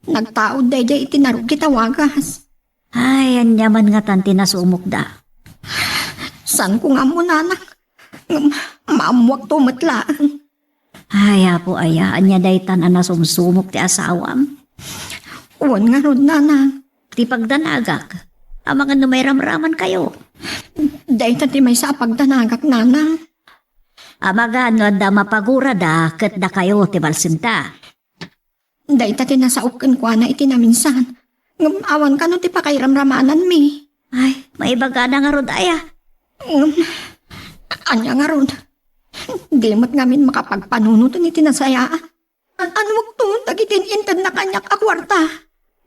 Nagtaud daydiay iti narugit a wagas. Ay, ania man ngatan ti nasumokda? Saanko nga ammo, nanang. Ngem, maammoakto met laeng. Ay, Apo aya, ania daytan a nasumsumok ti asawam? Wen ngarud, nanang. Ti pagdanagak, amangan no mairamramankayo. Dayta ti maysa a pagdanagak, nanang. Amangan no adda mapagurada ket dakayo ti balsenta. Dayta ti nasaok kenkuana iti naminsan. Ngem awan kano ti pakairamramananmi. Ay, maibagana ngarud aya. Ngem, ania ngarud? Di met ngamin makapagpanunoten iti nasayaat. An-, annuekto dagiti intedna kaniak a kuarta.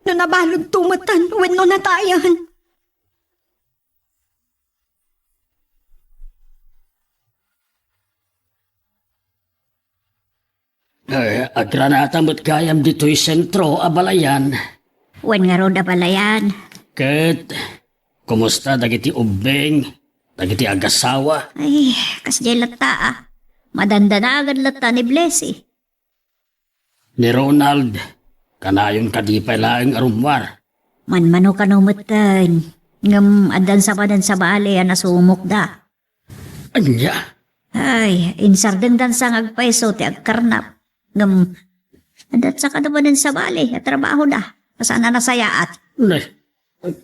No nabalegto metten wenno natayen. Eh, agranata met gayam ditoy sentro a balayan. Wen ngarud a balayan. Ket, kumusta dagiti ubbing, dagiti agasawa? Ay, kasdiay latta, ah. Madandanagan latta ni Blessy. Ni Ronald, kanayon kadi pay laeng a rummuar? Manmano kano metten, ngem addan sa manen sabali a nasumokda. Ania? Ay, insardengdan sa nga agpayso ti agkarnap. Ngem, addan sa kano manen sabali a trabahoda. Saan a nasayaat. Ne,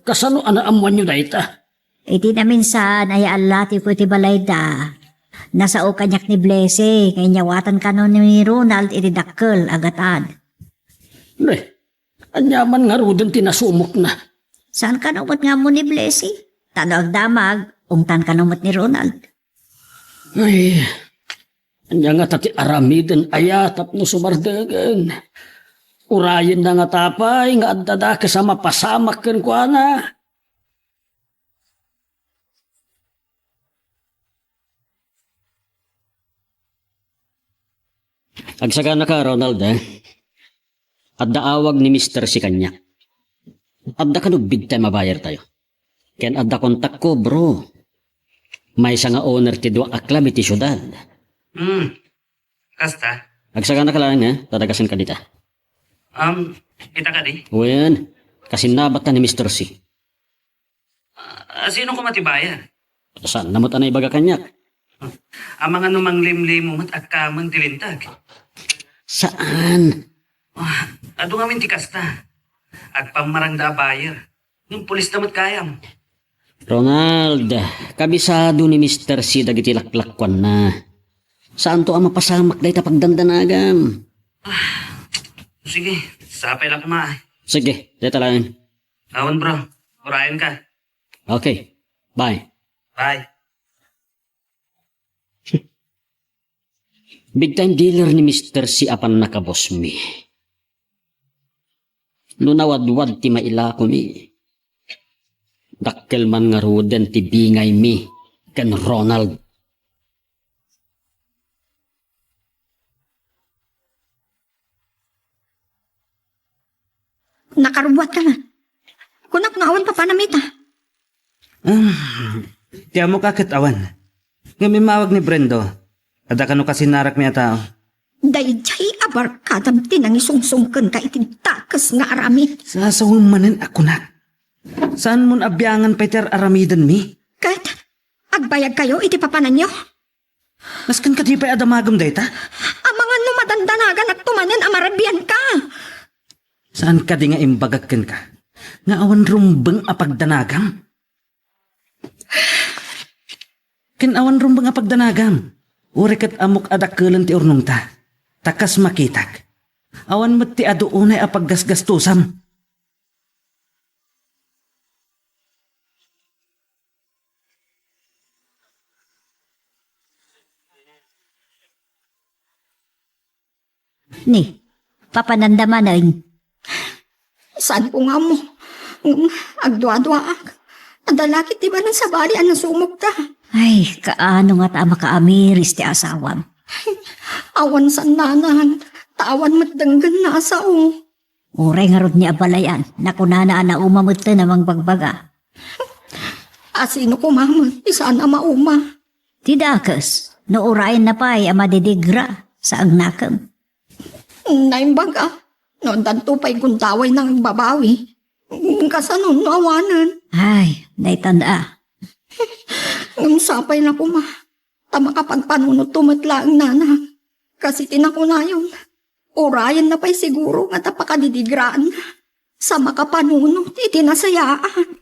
kasano a naammoanyo dayta? Iti naminsan, aya allatiko iti balayda. Nasao kaniak ni Blessy, nga inyawatan kano ni Ronald iti dakkel a gatad. Ne, ania man ngaruden ti nasumokna? Saan kano met nga ammo ni Blessy? Ta no agdamag, ungtan kano met ni Ronald. Ay, ania ngata ti aramiden aya tapno sumardegen? Urayenna ngata pay nga adda dakes a mapasamak kenkuana. Agsaganaka, Ronald, eh. Adda awag ni Mister C kaniak. Adda kano big time a buyer tayo. Ken adda kontakko, bro. Maysa nga owner ti dua a club iti siudad. Hmm. Kasta? Agsaganaka laeng, eh. Tadagasen ka dita. Um, ita kadi? Wen, kasinnabatta ni Mister C. Ah, sino koma ti buyer? Saan na met a naibaga kaniak? Amangan no manglimlimo met agkamen ti linteg. Saan? Ah, adu ngamin ti kasta. Agpammarangda a buyer. Ngem pulis da met gayam. Ronald, kabisado ni Mister C dagiti laklakuanna. Saanto a mapasamak dayta pagdandanagam. Ah, sige, sapay la koma. Sige, dayta laeng. Awan, bro. Urayen ka. Okay. Bye. Bye. Big time dealer ni Mister C a pannakabosmi. No nawadwad ti mailakomi, dakkel man ngaruden ti bingaymi ken Ronald. Nakarubuat ka na. Kunak no awan papanam ita. Ah, ti amok a ket awan. Ngem immawag ni Brendo. Adda kano kasinnarakmi a tao. Daydiay a barkadam ti nangisungsong kenka iti dakes nga aramid. Sasawem manen a kunak. Saan mon a biangan pay ti ar-aramidenmi? Ket, agbayag kayo iti papananyo? Nasken kadi pay a damagem dayta? Amangan no madandanagannakto manen a marabian ka. Saan kadi nga imbagak kenka nga awan rumbeng a pagdanagam? Ken awan rumbeng a pagdanagam, uray ket ammok a dakkelen ti urnongta, ta kas makitak, awan met ti adu unay a paggasgastosam. Ni, papananda manen. Saanko nga ammo. Ngem, agduaduaak. Adda la ket ti manen sabali a nasumokta. Ay, kaano ngata a makaamiris ti asawam? Awan saan, nanang, ta awan met denggenna a sao. Uray ngarud ni abalayan, nakunana a nauma metten a mangbagbaga. A sino koma met ti saan a mauma? Ti dakes, no urayenna pay a madidigra, saangnakem. Naimbag a, no addanto pay gundawayna nga agbabawi, kasano no awanen? Ay, daytan a. Ngem sapay la koma, ta makapagpanunotto met laeng, nanang. Kas iti nakunayon, urayenna pay siguro nga ta pakadidigraanna sa makapanunot iti nasayaan.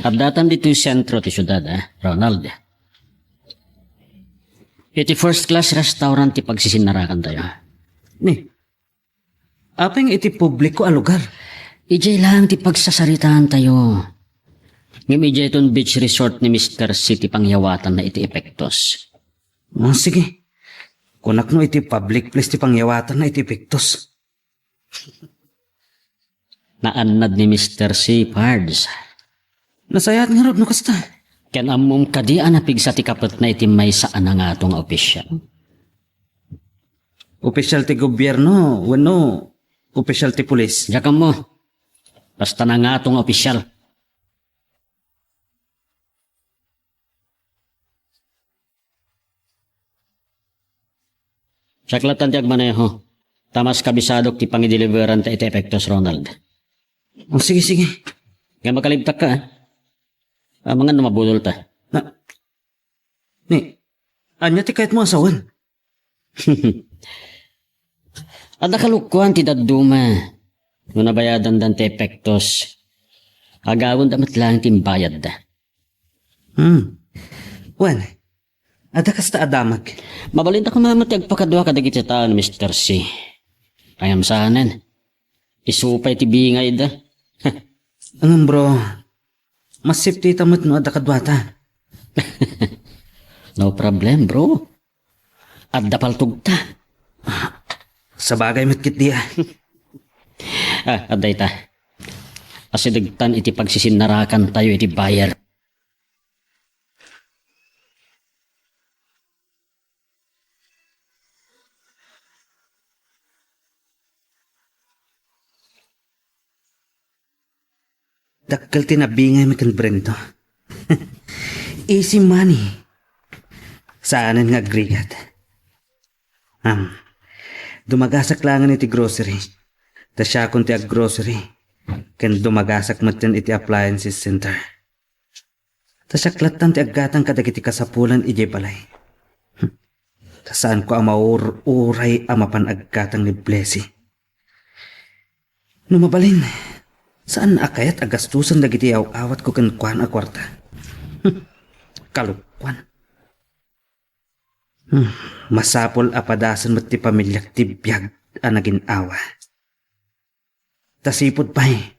Addatan ditoy sentro ti siudad, eh, Ronald. Iti first class restaurant ti pagsisinarakantayo. Ni, apay nga iti publiko a lugar? Idiay laeng ti pagsasaritaantayo. Ngem idiayton beach resort ni Mister C ti pangyawatanna iti epektos. Ah, sige. Kunak no iti public place ti pangyawatanna iti epektos. Naannad ni Mister C, Pards. Nasayaat ngarud no kasta. Ken ammom kadi a napigsa ti kapetna iti maysa a nangato nga opisyal? Opisyal ti gobierno wenno opisyal ti pulis? Diak ammo. Basta nangato nga opisyal. Siak lattan ti agmaneho. Ta mas kabisadok ti pangideliveranta iti epektos, Ronald. Oh, sige, sige. Nga makalibtak ka, ah. Amangan no mabudol ta. Na, ni, anya ti kayatmo a sawen? Adda kalokoan ti dadduma. No nabayadandan ti epektos, agawenda met laeng ti imbayadda. Hmm. Wen, adda kasta a damag. Mabalinda koma met ti agpakadua kadagiti tao ni Mister C. Ngem saanen. Isu pay ti bingayda. Ngem, bro, mas safety ta met no adda kaduata. No problem, bro. Adda paltogta. Sabagay met ketdi, ah. Ah, adda ita. Asidegtan iti pagsisinarakantayo iti buyer. Dakkel ti nabingaymi ken Brendo. Easy money. Saanen nga agrigat. Am, dumagasak laengen iti grocery. Ta siakon ti aggrocery. Ken dumagasak metten iti appliances center. Ta siak lattan ti aggatang kadagiti kasapulan idiay balay. Ta saanko a maur-uray a mapan aggatang ni Blessy. No mabalin, saan a kayat a gastusen dagiti aw-awatko kenkuana a kuarta. Kalokoan. Hmm, masapul a padasen met ti pamiliak ti biag a nagin-awa. Ta sipud pay,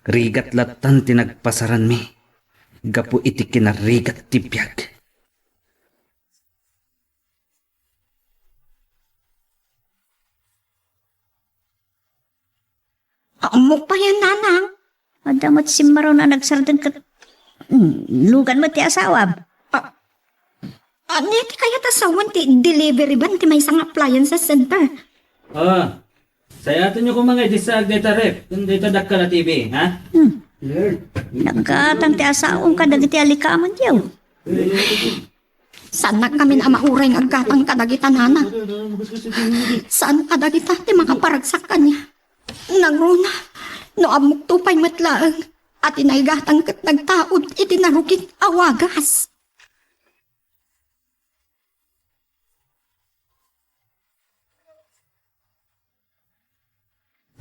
rigat lattan ti nagpasaranmi gapu iti kinarigat ti biag. Ammok pay, nanang. Adda met simmaron a nagsardeng ket, mm, lugan met ti asawam. A-, ania ti kayat a sawen ti delivery van ti maysa nga appliances center? Ah, sayatenyo koma nga idisaag dayta ref ken dayta dakkel a T V, ha? Hmm. Naggatang ti asawam kadagiti alikamanyo. Saan nakamin a mauray nga aggatang kadagita, nana. Saan a dagita ti makaparagsak kaniak. Nangruna, no ammokto pay met laeng a ti naigatang ket nagtaud iti narugit a wagas.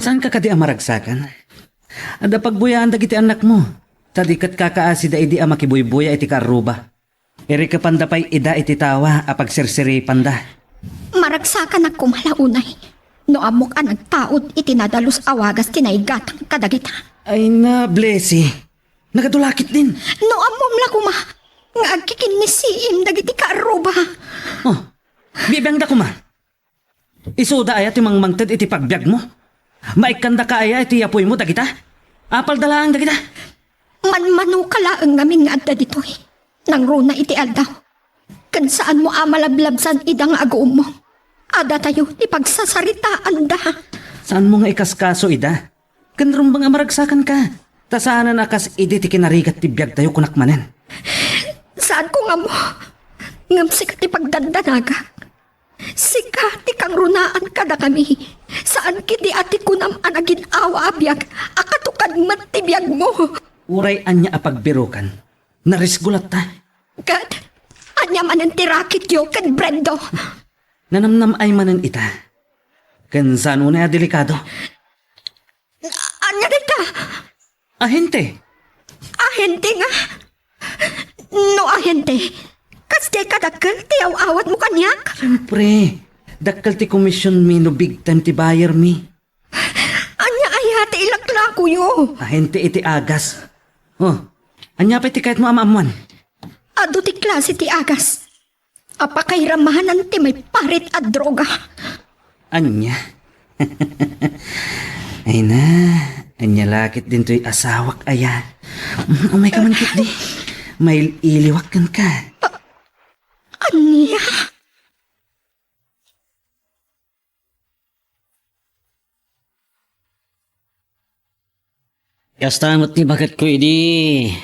Saanka kadi a maragsakan? Adda pagbuyaen dagiti annakmo, ta di ket kakaasida idi a makibuybuya iti kaarruba. Irikepanda pay ida iti tawa a pagsirsiripanda. Maragsakanak koma la unay no ammok a nagtaud iti nadalus a wagas ti naigatang kadagita. Ay na, Blessy. Nagadula ketdin. No ammom la koma nga agkikinnisiim dagiti kaarruba. Oh, bibiangda koma. Isuda aya ti mangmangted iti pagbiagmo? Maikkandaka aya iti apoymo dagita? Apalda laeng dagita? Manmanoka laeng ngamin nga adda ditoy. Nangruna iti aldaw. Ken saanmo a malablabsan ida nga aguummong. Adatayo ti pagsasaritaanda. Saanmo nga ikaskaso ida? Ken rumbeng a maragsakanka. Ta saanen a kas idi ti kinarigat ti biagtayo, kunak manen. Saanko nga ammo. Ngem sika ti pagdandanagak. Sika ti kangrunaan kadakami. Saan ketdi a ti kunam a nagin-awa a biag a katukad met ti biagmo. Uray ania a pagbirokan, narisgo latta. Ket ania manen ti raketyo ken Brendo? Nanamnam-ay manen ita. Ken saan unay a delikado. Ania dayta? Ahente. Ahente nga? No ahente, kas diay kadakkel ti aw-awatmo kaniak? Siempre, dakkel ti komisionmi no big time ti buyer mi. Ania aya ti ilaklakoyo? Ahente iti agas. Oh, ania pay ti kayatmo a maammuan? Adu ti klase ti agas a pakairamanan ti maiparit a droga. Ania? Ay na, ania la ket dintoy asawak aya? Mm, umay ka man ketdi. Mail-iliwak kenka. Ania? Kasta met ti baketko idi,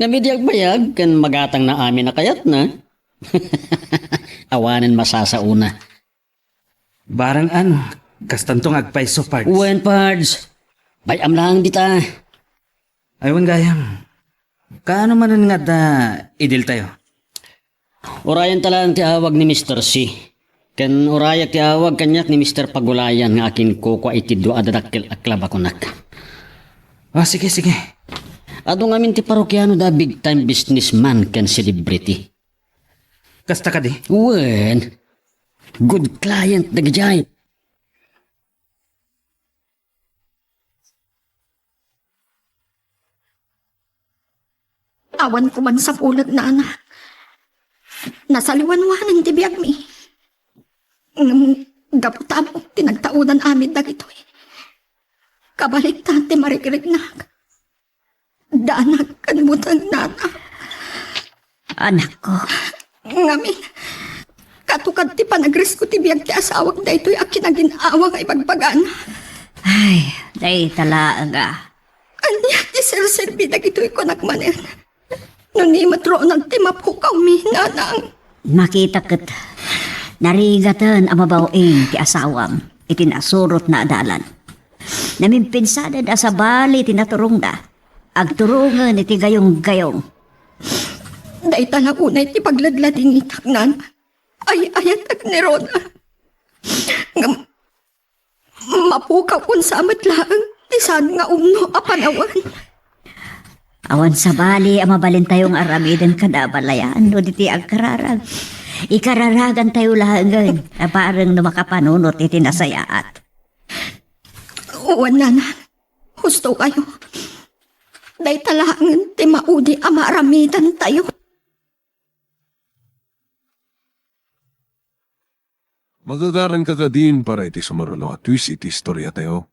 ngem idi agbayag ken magatangna amin a kayatna, awanen masasaona. Barang ano, kastanto nga agpayso, Pards. Wen, Pards. Bay-am laeng dita. Ay, wen gayam. Kaano manen nga adda idiltayo? Urayan ta laeng ti awag ni Mister C. Ken urayak ti awag kaniak ni Mister Pagulayan nga akinkukua iti dua a dadakkel a club a kunak. Ah, sige, sige. Adu ngamin ti parokiano da big time businessman ken celebrity. Kasta kadi? Wen. Good client dagidiay. Awan ko man sapulet, nana. Nasaliwanwanen ti biagmi. Ngem gapu ta ammok ti nagtaudan amin dagitoy, kabalikta ti marikriknak. Danak ken buteng, nana. Anakko. Ngamin, katukad ti panagrisko ti biag ti asawak daytoy a kinagin-awa nga ibagbagana. Ay, dayta laeng a. Ania ti serserbi dagitoy kunak manen? No ni met Ronald ti mapukawmi, nanang. Makita ket narigaten a mabaw-ing ti asawam iti nasurotna a dalan. Namimpinsanen a sabali ti naturongda. Agturongen iti gayonggayong. Dayta la unay ti pagladladingitak, nana. Ay-ayatek ni Ronald. Ngem mapukaw unsa met laeng ti saan nga umno a panawen. Awan sabali a mabalintayo nga aramiden kada abalayan no diti agkararag. Ikararagantayo laengen a bareng no makapanunot iti nasayaat. Wen, nana, husto kayo. Dayta laengen ti maudi a maaramidantayo. Magagaranka kadin para iti sumaruno a twist iti istoriatayo.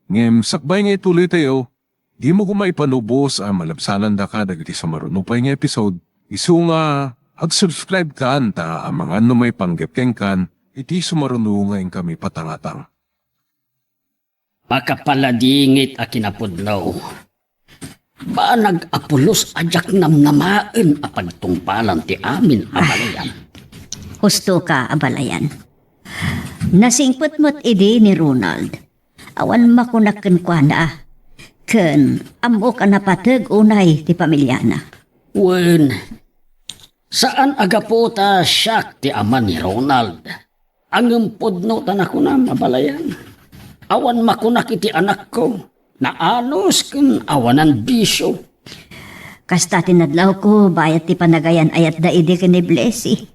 Ngem sakbay nga ituloytayo, dimo koma ipanubos a malabsanandaka dagiti sumaruno pay nga episode, isu nga ag-subscribe kan ta amangan no maipanggep kenkan iti sumaruno nga inkami patangatang. Makapaladingit a kinapudno. Banag a pulos a diak namnamaen a pagtungpalan ti amin a balayan. Husto ka, abalayan. Nasingpet met idi ni Ronald. Awan makunak kenkuana. Ken ammok a napateg unay ti pamiliana. Wen, saan a gapu ta siak ti ama ni Ronald. Ngem pudno ta nakunam, abalayan. Awan makunak iti anakko. Naanus ken awanan bisio. Kasta ti nadlawko, bayat ti panagayan-ayatda idi ken ni Blessy.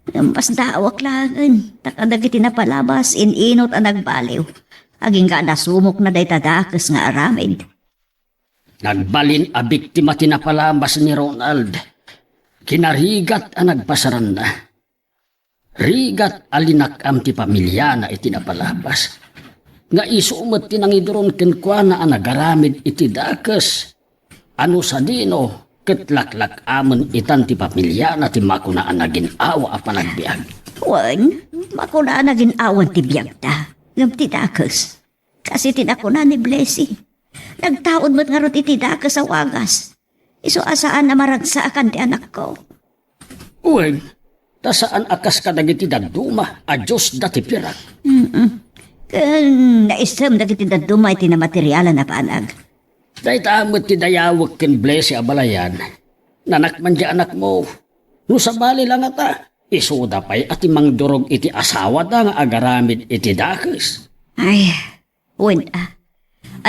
Ngem masdaawak laengen, ta kadagiti napalabas, in-inut a nagbaliw. Agingga a nasumokna dayta dakes nga aramid. Nagbalin a biktima ti napalabas ni Ronald. Kinarigat a nagpasaranna. Rigat a linak-am ti pamiliana iti napalabas. Nga isu met ti nangiduron kenkuana a nagaramid iti dakes. A no sadino, ket laklak-amen itan ti pamiliana ti makuna a nagin-awa a panagbiag. Wen, makuna a nagin-awan ti biagda. Ngem ti dakes, kas iti nakuna ni Blessy, nagtaud met ngarud iti dakes a wagas. Isu a saan a maragsaakan ti anakko. Wen, ta saan a kas kadagiti dadduma a diosda ti pirak. Mm-mm. Ken naisem dagiti dadduma iti namaterialan a banag. Dayta met ti dayawek ken Blessy a balayan. Nanak man ti anakmo. No sabali la ngata, isuda pay a ti mangdurog iti asawada nga agaramid iti dakes. Ay, wen a.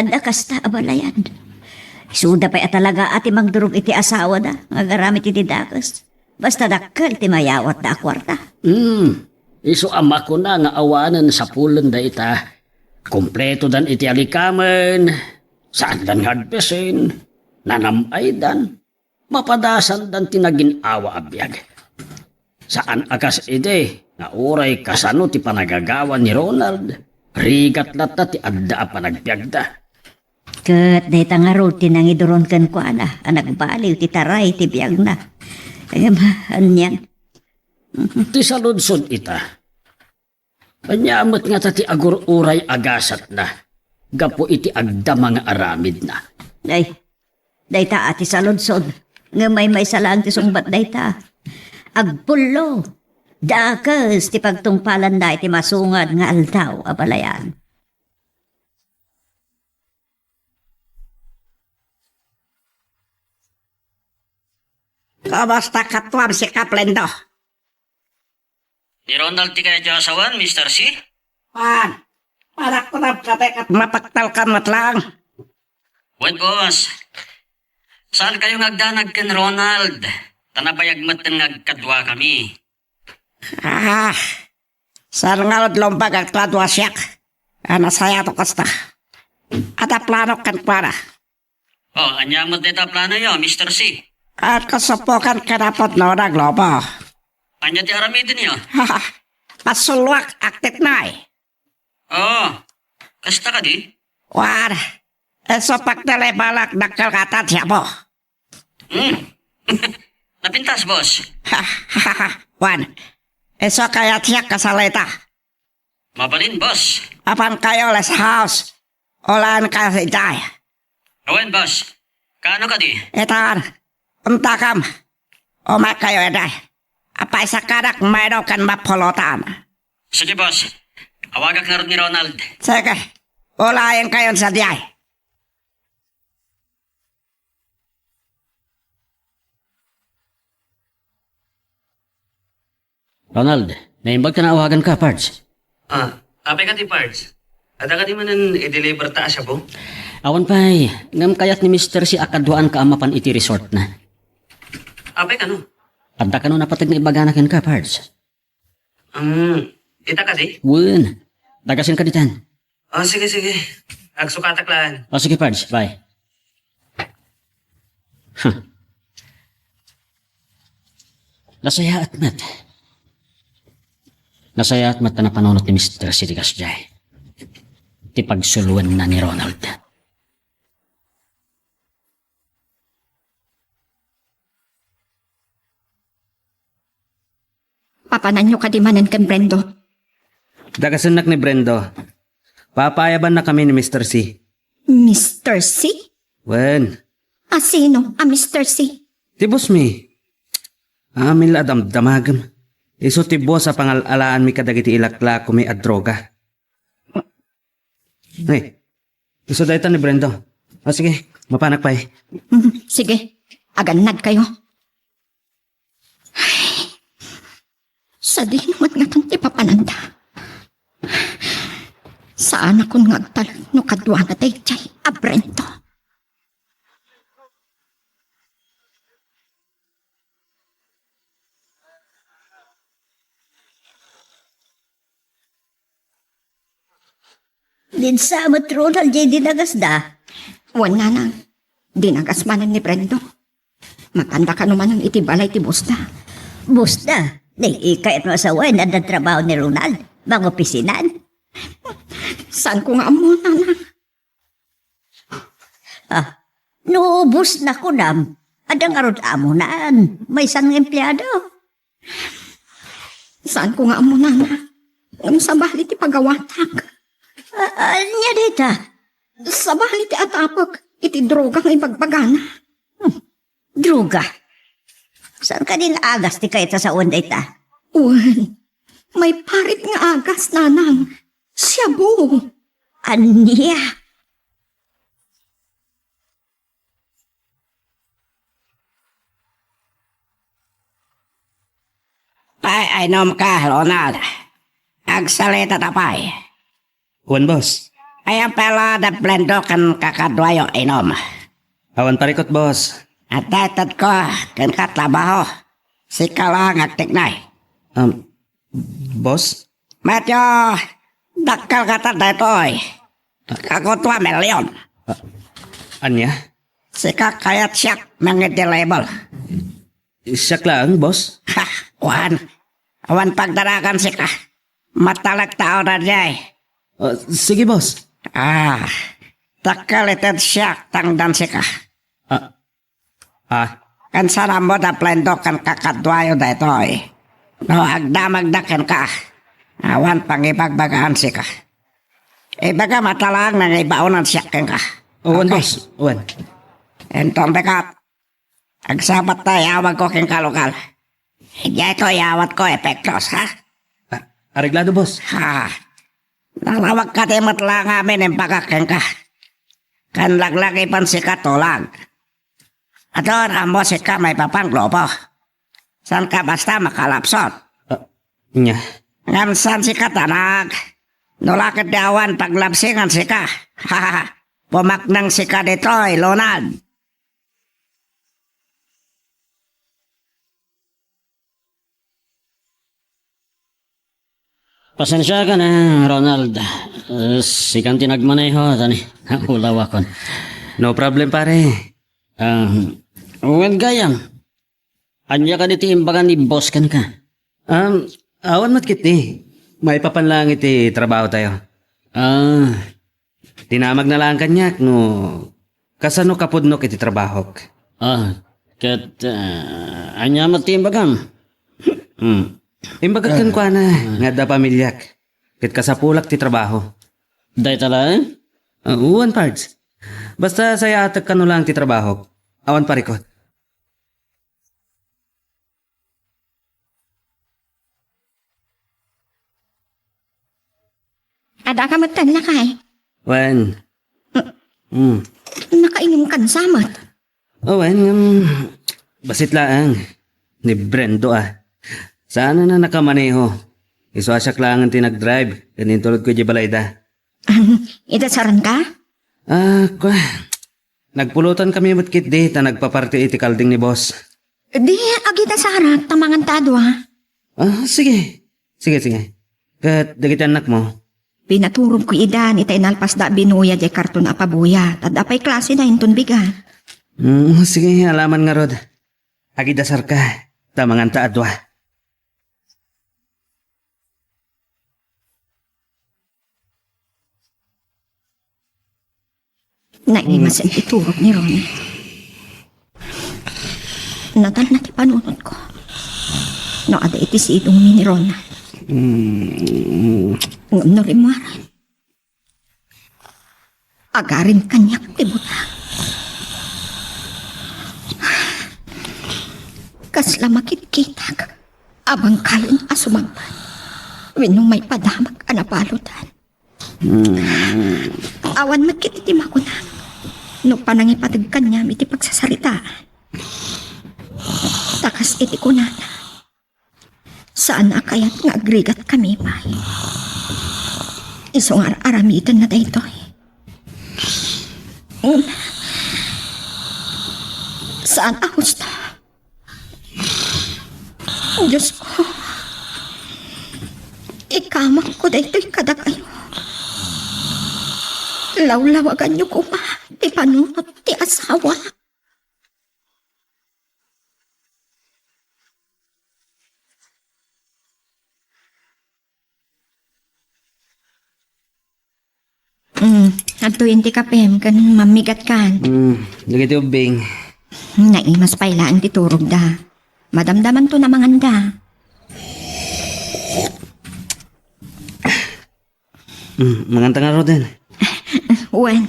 Adda kasta a balayan. Isuda pay a talaga a ti mangdurog iti asawada nga agaramid iti dakes. Basta dakkel ti mayawatda a kuarta. Hmm, isu a makuna nga awanen sapulen dayta. Kompletodan iti alikamen, saandan nga agbesen, nanam-aydan, mapadasandan ti nagin-awa a biag. Saan a kas idi nga uray kasano ti panagagawa ni Ronald, rigat latta ti adda a panagbiagda. Ket dayta ngarud ti nangiduron kenkuana a nagbaliw ti taray ti biagna. Ngem, anian? Ti saludsod ita, ania met ngata ti agur-uray a gasatna gapu iti agdama nga aramidna? Ay, dayta a ti saludsod, ngem maymaysa laeng ti sungbat dayta. Agpullo, dakes ti pagtungpalanna iti masungad nga aldaw a balayan. Kumusta katuam, sika, Brendo? Ni Ronald ti kayatyo a sawen, Mister C? Wen, para kunam kadi ket mapagtalkan met laeng. Wen, boss. Saankayo nga agdanag ken Ronald? Ta nabayag metten nga agkaduakami. Ah, saan ngarud lumbag agkadua siak? Ah, nasayaat kasta. Adda planok kenkuana. Oh, ania met dayta planoyo, Mister C? At kasupokan ken Apo no naglobo. Ania ti aramidenyo? Pasulluak, agtitnay. Oh, kasta kadi? Wen, isu pagtalay balak dakkel ngata ti amo. Hmm. Napintas, boss. Wen, isu kayat siak kasalita. Mabalin, boss. Apankayo, rest house. Ulaenkayo idiay. Awan, boss. Kaano kadi? Itan, umtakam. Umaykayo idiay. Apay, sakanak, maino ken mapulotan. Sige, boss. Awagak ngarud ni Ronald. Sige. Ulaenkayon sadiay. Ronald, naimbag ta nga awaganka, Pards. Ah, apay kadi, Pards? Adda kadi manen i-deliver ta a shabu? Awan pay, ngem kayat ni Mister C a kaduaanka a mapan iti resortna. Apay kano? Adda kano napateg nga ibagana kenka, Pards. Hmm, ita kadi? Wen, dagasenka ditan. Oh, sige, sige. Agsukatak laeng. Oh, sige, Pards. Bye. Huh. Nasayaat met. Nasayaat met ta napanunot ni Mister Sirigas jay ti pagsuloenna ni Ronald. Papananyo kadi manen ken Brendo? Dagasennak ni Brendo. Papaayabannakami ni Mister C. Mister C? Wen. A sino a Mister C? Ti boss mi. Amin la a damdamagem. Isu ti boss a pangal-alaanmi kadagiti ilaklakomi a droga. Ay, isu dayta ni Brendo. O sige, mapanak pay. Mm, sige, agannadkayo. Sadino met ngatan ti papananda? Saanakon nga agtalek no kaduana dayjay a Brendo. Dinsa met Ronald jay dinagasda? Wen, nanang. Dinagas manen ni Brendo. Matanda kano manen iti balay ti bossda. Bossda? Ni, kayat no asawen, adda trabaho ni Ronald? Mangopisina? Saanko nga ammo, nanang. Ah, no bossna kunam, adda ngarud amonan, maysa nga empleado. Saanko nga ammo, nana. Ngem sabali ti pagawatak. A-, ania dayta? Sabali ti atapek iti droga nga ibagbagana. Hmm. Droga? Saan kadi nga agas ti kayat a sawen dayta? Wen, maiparit nga agas, nanang. Shabu. Ania? Ay, ay, inom ka, Ronald. Agsalita ta pay. Wen, boss. Ayan pala da Blendo ken kakaduayo inom. Awan parikot, boss. Adda itedko kenka trabaho. Sika lang agtiknay. Um, boss? Medyo dakkel kata daytoy. Kakudua milyon. Ah, ania? Sika kayat siak nangidelevel. Siak lang, boss? Ha, kuan. Awan pagdaragan sika. Matalek tao da jay. Ah, sige, boss. Ah, dakkel ited siak tangdan sika. Ah, ah. Ken saan mo da Blendo ken kakaduayo daytoy. No agdamagda kenka, awan pangibagbagaan sika. Ibaga matalang nangibaonan siak kenka. Wen, okay, boss. Wen. Enton, Bekat, agsabat ta iyawag ko kenka lokal. Idiay to iyawat ko epektos, ha? Ah, areglado, boss. Ha? Narawag ka ti met lang amin imbagak kenka. Kan laglagipan sika tulang. Adun, ammo sika maipapan globo. Saan ka basta makalapsot. Ah, nya. Ngem saan sika tanag? No la ket di awan paglabsingan sika. Pumaknang sika ditoy, Ronald. Pasensiakan, Ronald. Eh, sikan ti nagmaneho, ta ni, naulawakon. No problem, pare. Ah, wen gayam. Ania kadi ti imbaga ni boss kenka? Um, awan met ketdi. Maipapan lang iti trabaho tayo. Ah, dinamagna lang kaniak no kasano kapudnok iti trabahok. Ah, ket, ah, ania met ti imbagam? Hmm. Imbagak kenkuana nga adda pamiliak ket kasapulak ti trabaho. Dayta laeng? Ah, wen, Pards. Basta sayaatek kano lang ti trabahok. Awan parikot. Adda ka met ken lakay? Wen. Mm. Mm. Nakainumkan sa met? Oh, wen, ngem, bassit laeng. Ni Brendo, ah. Saan a nakamaneho. Isu a siak laengen ti nagdrive, ken intulodko idiay balayda. Idasaranka? Ah, kua. Nagpulotankami met ketdi ta nagpaparti iti kalding ni boss. Di, agidasarak ta manganta a dua. Ah, sige. Sige, sige. Ket dagiti annakmo? Pinaturogko ida ita inalpasda a binuya diay karton a pabuya. Adda pay klaseda inton bigat. Mm, sige, alaman ngarud. Agidasarka, ta manganta a dua. Naimasen ti turog ni Ronnie. Natalna ti panunotko. No adda iti sidongmi ni Ronnie. Mm. Ngem no rimmuaren, agarim kaniak ti butang. Kasla makitkitak a bangkayon a sumangpet wenno maipadamag a nabaludan. Awan met ket iti makunam no panangipateg kaniam iti pagsasaritaan. Ta kas iti kunana, saan a kayat nga agrigat kami pay. Isu nga ar-aramidenna daytoy. Saan a husto. Dios ko, ikamakko daytoy kadakayo. Lawlawaganyo koma ti panunot ti asawa. Mm, adtoyen ti kapem ken mammigatkan. Mm, dagiti ubbing. Naimas pay laeng ti turogda. Madamdamanto a manganda. Mm, manganta ngaruden. Wen.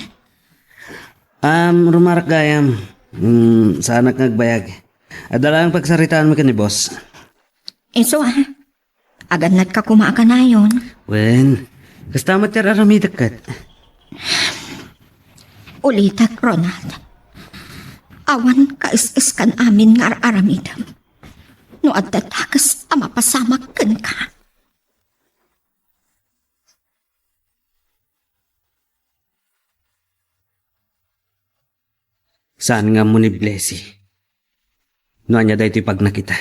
Um, rumarak gayam. Mm, saanak nga agbayag. Adda laeng pagsaritaanmi ken ni boss. Isu a. Agannadka koma a kanayon. Wen, kasta met ti ar-aramidek ket. Ulitek, Ronald. Awan kaes-eskan amin nga ar-aramidem. no adda dakes a mapasamak kenka. Saan nga ammo ni Blessy no ania daytoy pagnakita.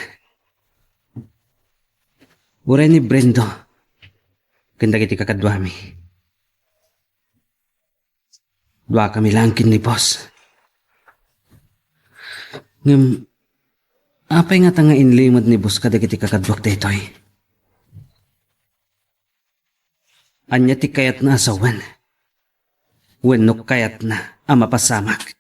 Uray ni Brendo ken dagiti kakaduami. Duakami laeng ken ni boss. Ngem, apay ngata nga inlimed ni boss kadagiti kakaduak daytoy? Ania ti kayatna a sawen? Wenno kayatna a mapasamak?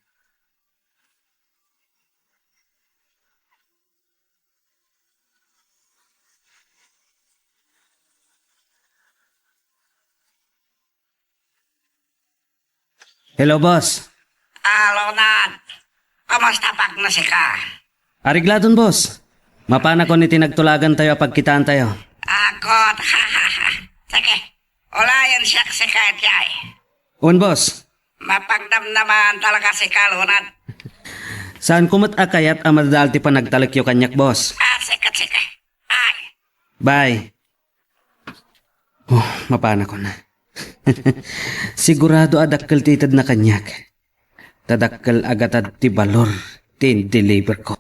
Hello, boss. Ah, Ronald. Kumusta pagno sika? Arigladon, boss. Mapanakon iti nagtulagantayo a pagkitaantayo. Akot. Sige. Ulayen siak sika iti ay. Un, boss. Mapagdamdaman talaga sika, Ronald. Saanko met a kayat a madadael ti panagtalekyo kaniak, boss. Ah, sige, sige. Ay. Bye. Oh, mapanakon. Sigurado a dakkel ti itedna kaniak. Ta dakkel a gatad ti balor ti indeliverko.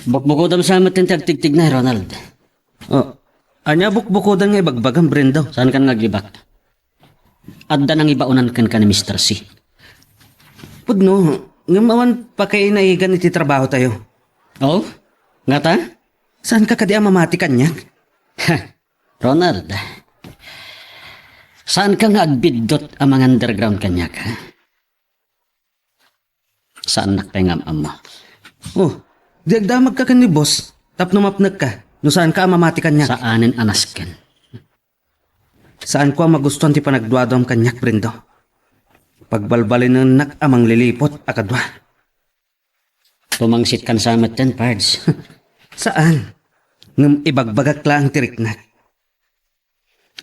Bukbukodam sa met ti agtigtigna, Ronald. Oh, ania bukbukodan nga ibagbagam, Brendo? Saankan nga agibak? Adda nangibaonan kenka ni Mister C. Pudno, ngem awan pakainaigan iti trabahotayo. Oh? Ngata? Saanka kadi a mamati kaniak? Ha, Ronald, saanka nga agbiddut a mangunderground kaniak, ha? Saannak pay nga am-ammo. Oh, di agdamagka ken ni boss tapno mapnekka no saanka a mamati kaniak. Saanen a nasken. Saanko a magustuan ti panagduaduam kaniak, Brendo. Pagbalbalinennak a mangliliput a kadua. Tumangsitkan sa metten, Pards. Saan? Ngem ibagbagak laeng ti riknak.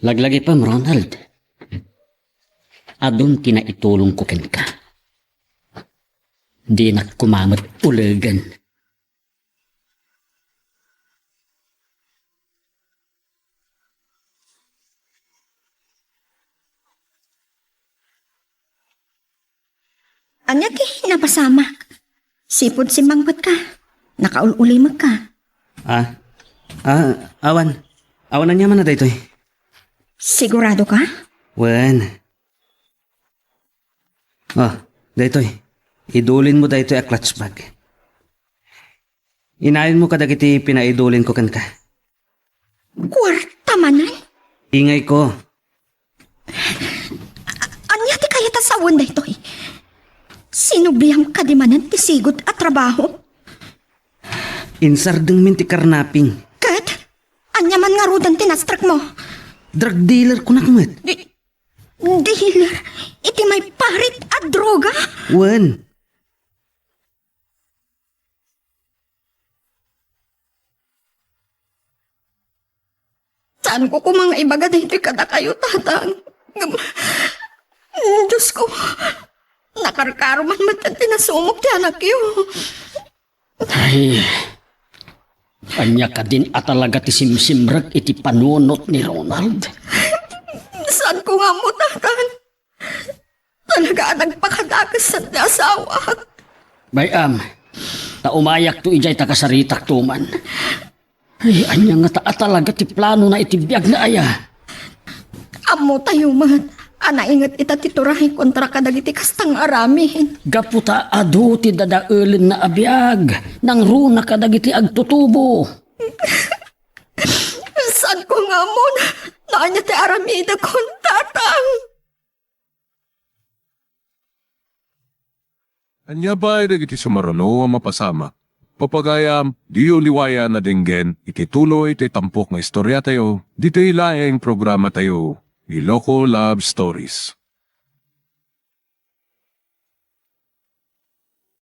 Laglagipem, Ronald. Adun ti naitulongko kenka. Dinak koma met ulegen. Ania ti napasamak? Sipud simmangpetka. Nakaul-ulimekka. Ah? Ah, awan. Awan aniaman a daytoy. Sigurado ka? Wen. Ah, daytoy. Idulinmo daytoy a clutch bag. Inayonmo kadagiti pinaidulinko kenka. Kuarta manen? Ingayko. Ania ti kayat a sawen daytoy? Sinubliam kadi manen ti sigud a trabaho? Insardengmin ti karnaping. Ket? Ania man ngaruden ti nastrekmo? Drug dealer kunak met. Di-, dealer? Iti maiparit a droga? Wen. Saanko koma nga ibaga daytoy kadakayo, Tatang. Ngem, Diosko, nakarkaro man met ti nasumog ti anakyo. Ay, ania kadin a talaga ti simsimrek iti panunot ni Ronald? Saanko nga ammo, Tatang. Talaga a nagpakadakesan ti asawak. Bay-am, ta umayakto idiay ta kasaritakto man. Ay, ania ngata a talaga ti planona iti biagna aya? Ammotayo met a nainget ita ti turay kontra kadagiti kasta nga aramid. Gapu ta adu ti dadaelenna a biag, nangruna kadagiti agtutubo. Saanko nga ammon no ania ti aramidekon, Tatang. Ania pay dagiti sumaruno a mapasamak? Papagayam, diyo liwayan a denggen iti tuloy ti tampok nga istoriatayo, ditoy laeng programatayo, Iloko Love Stories.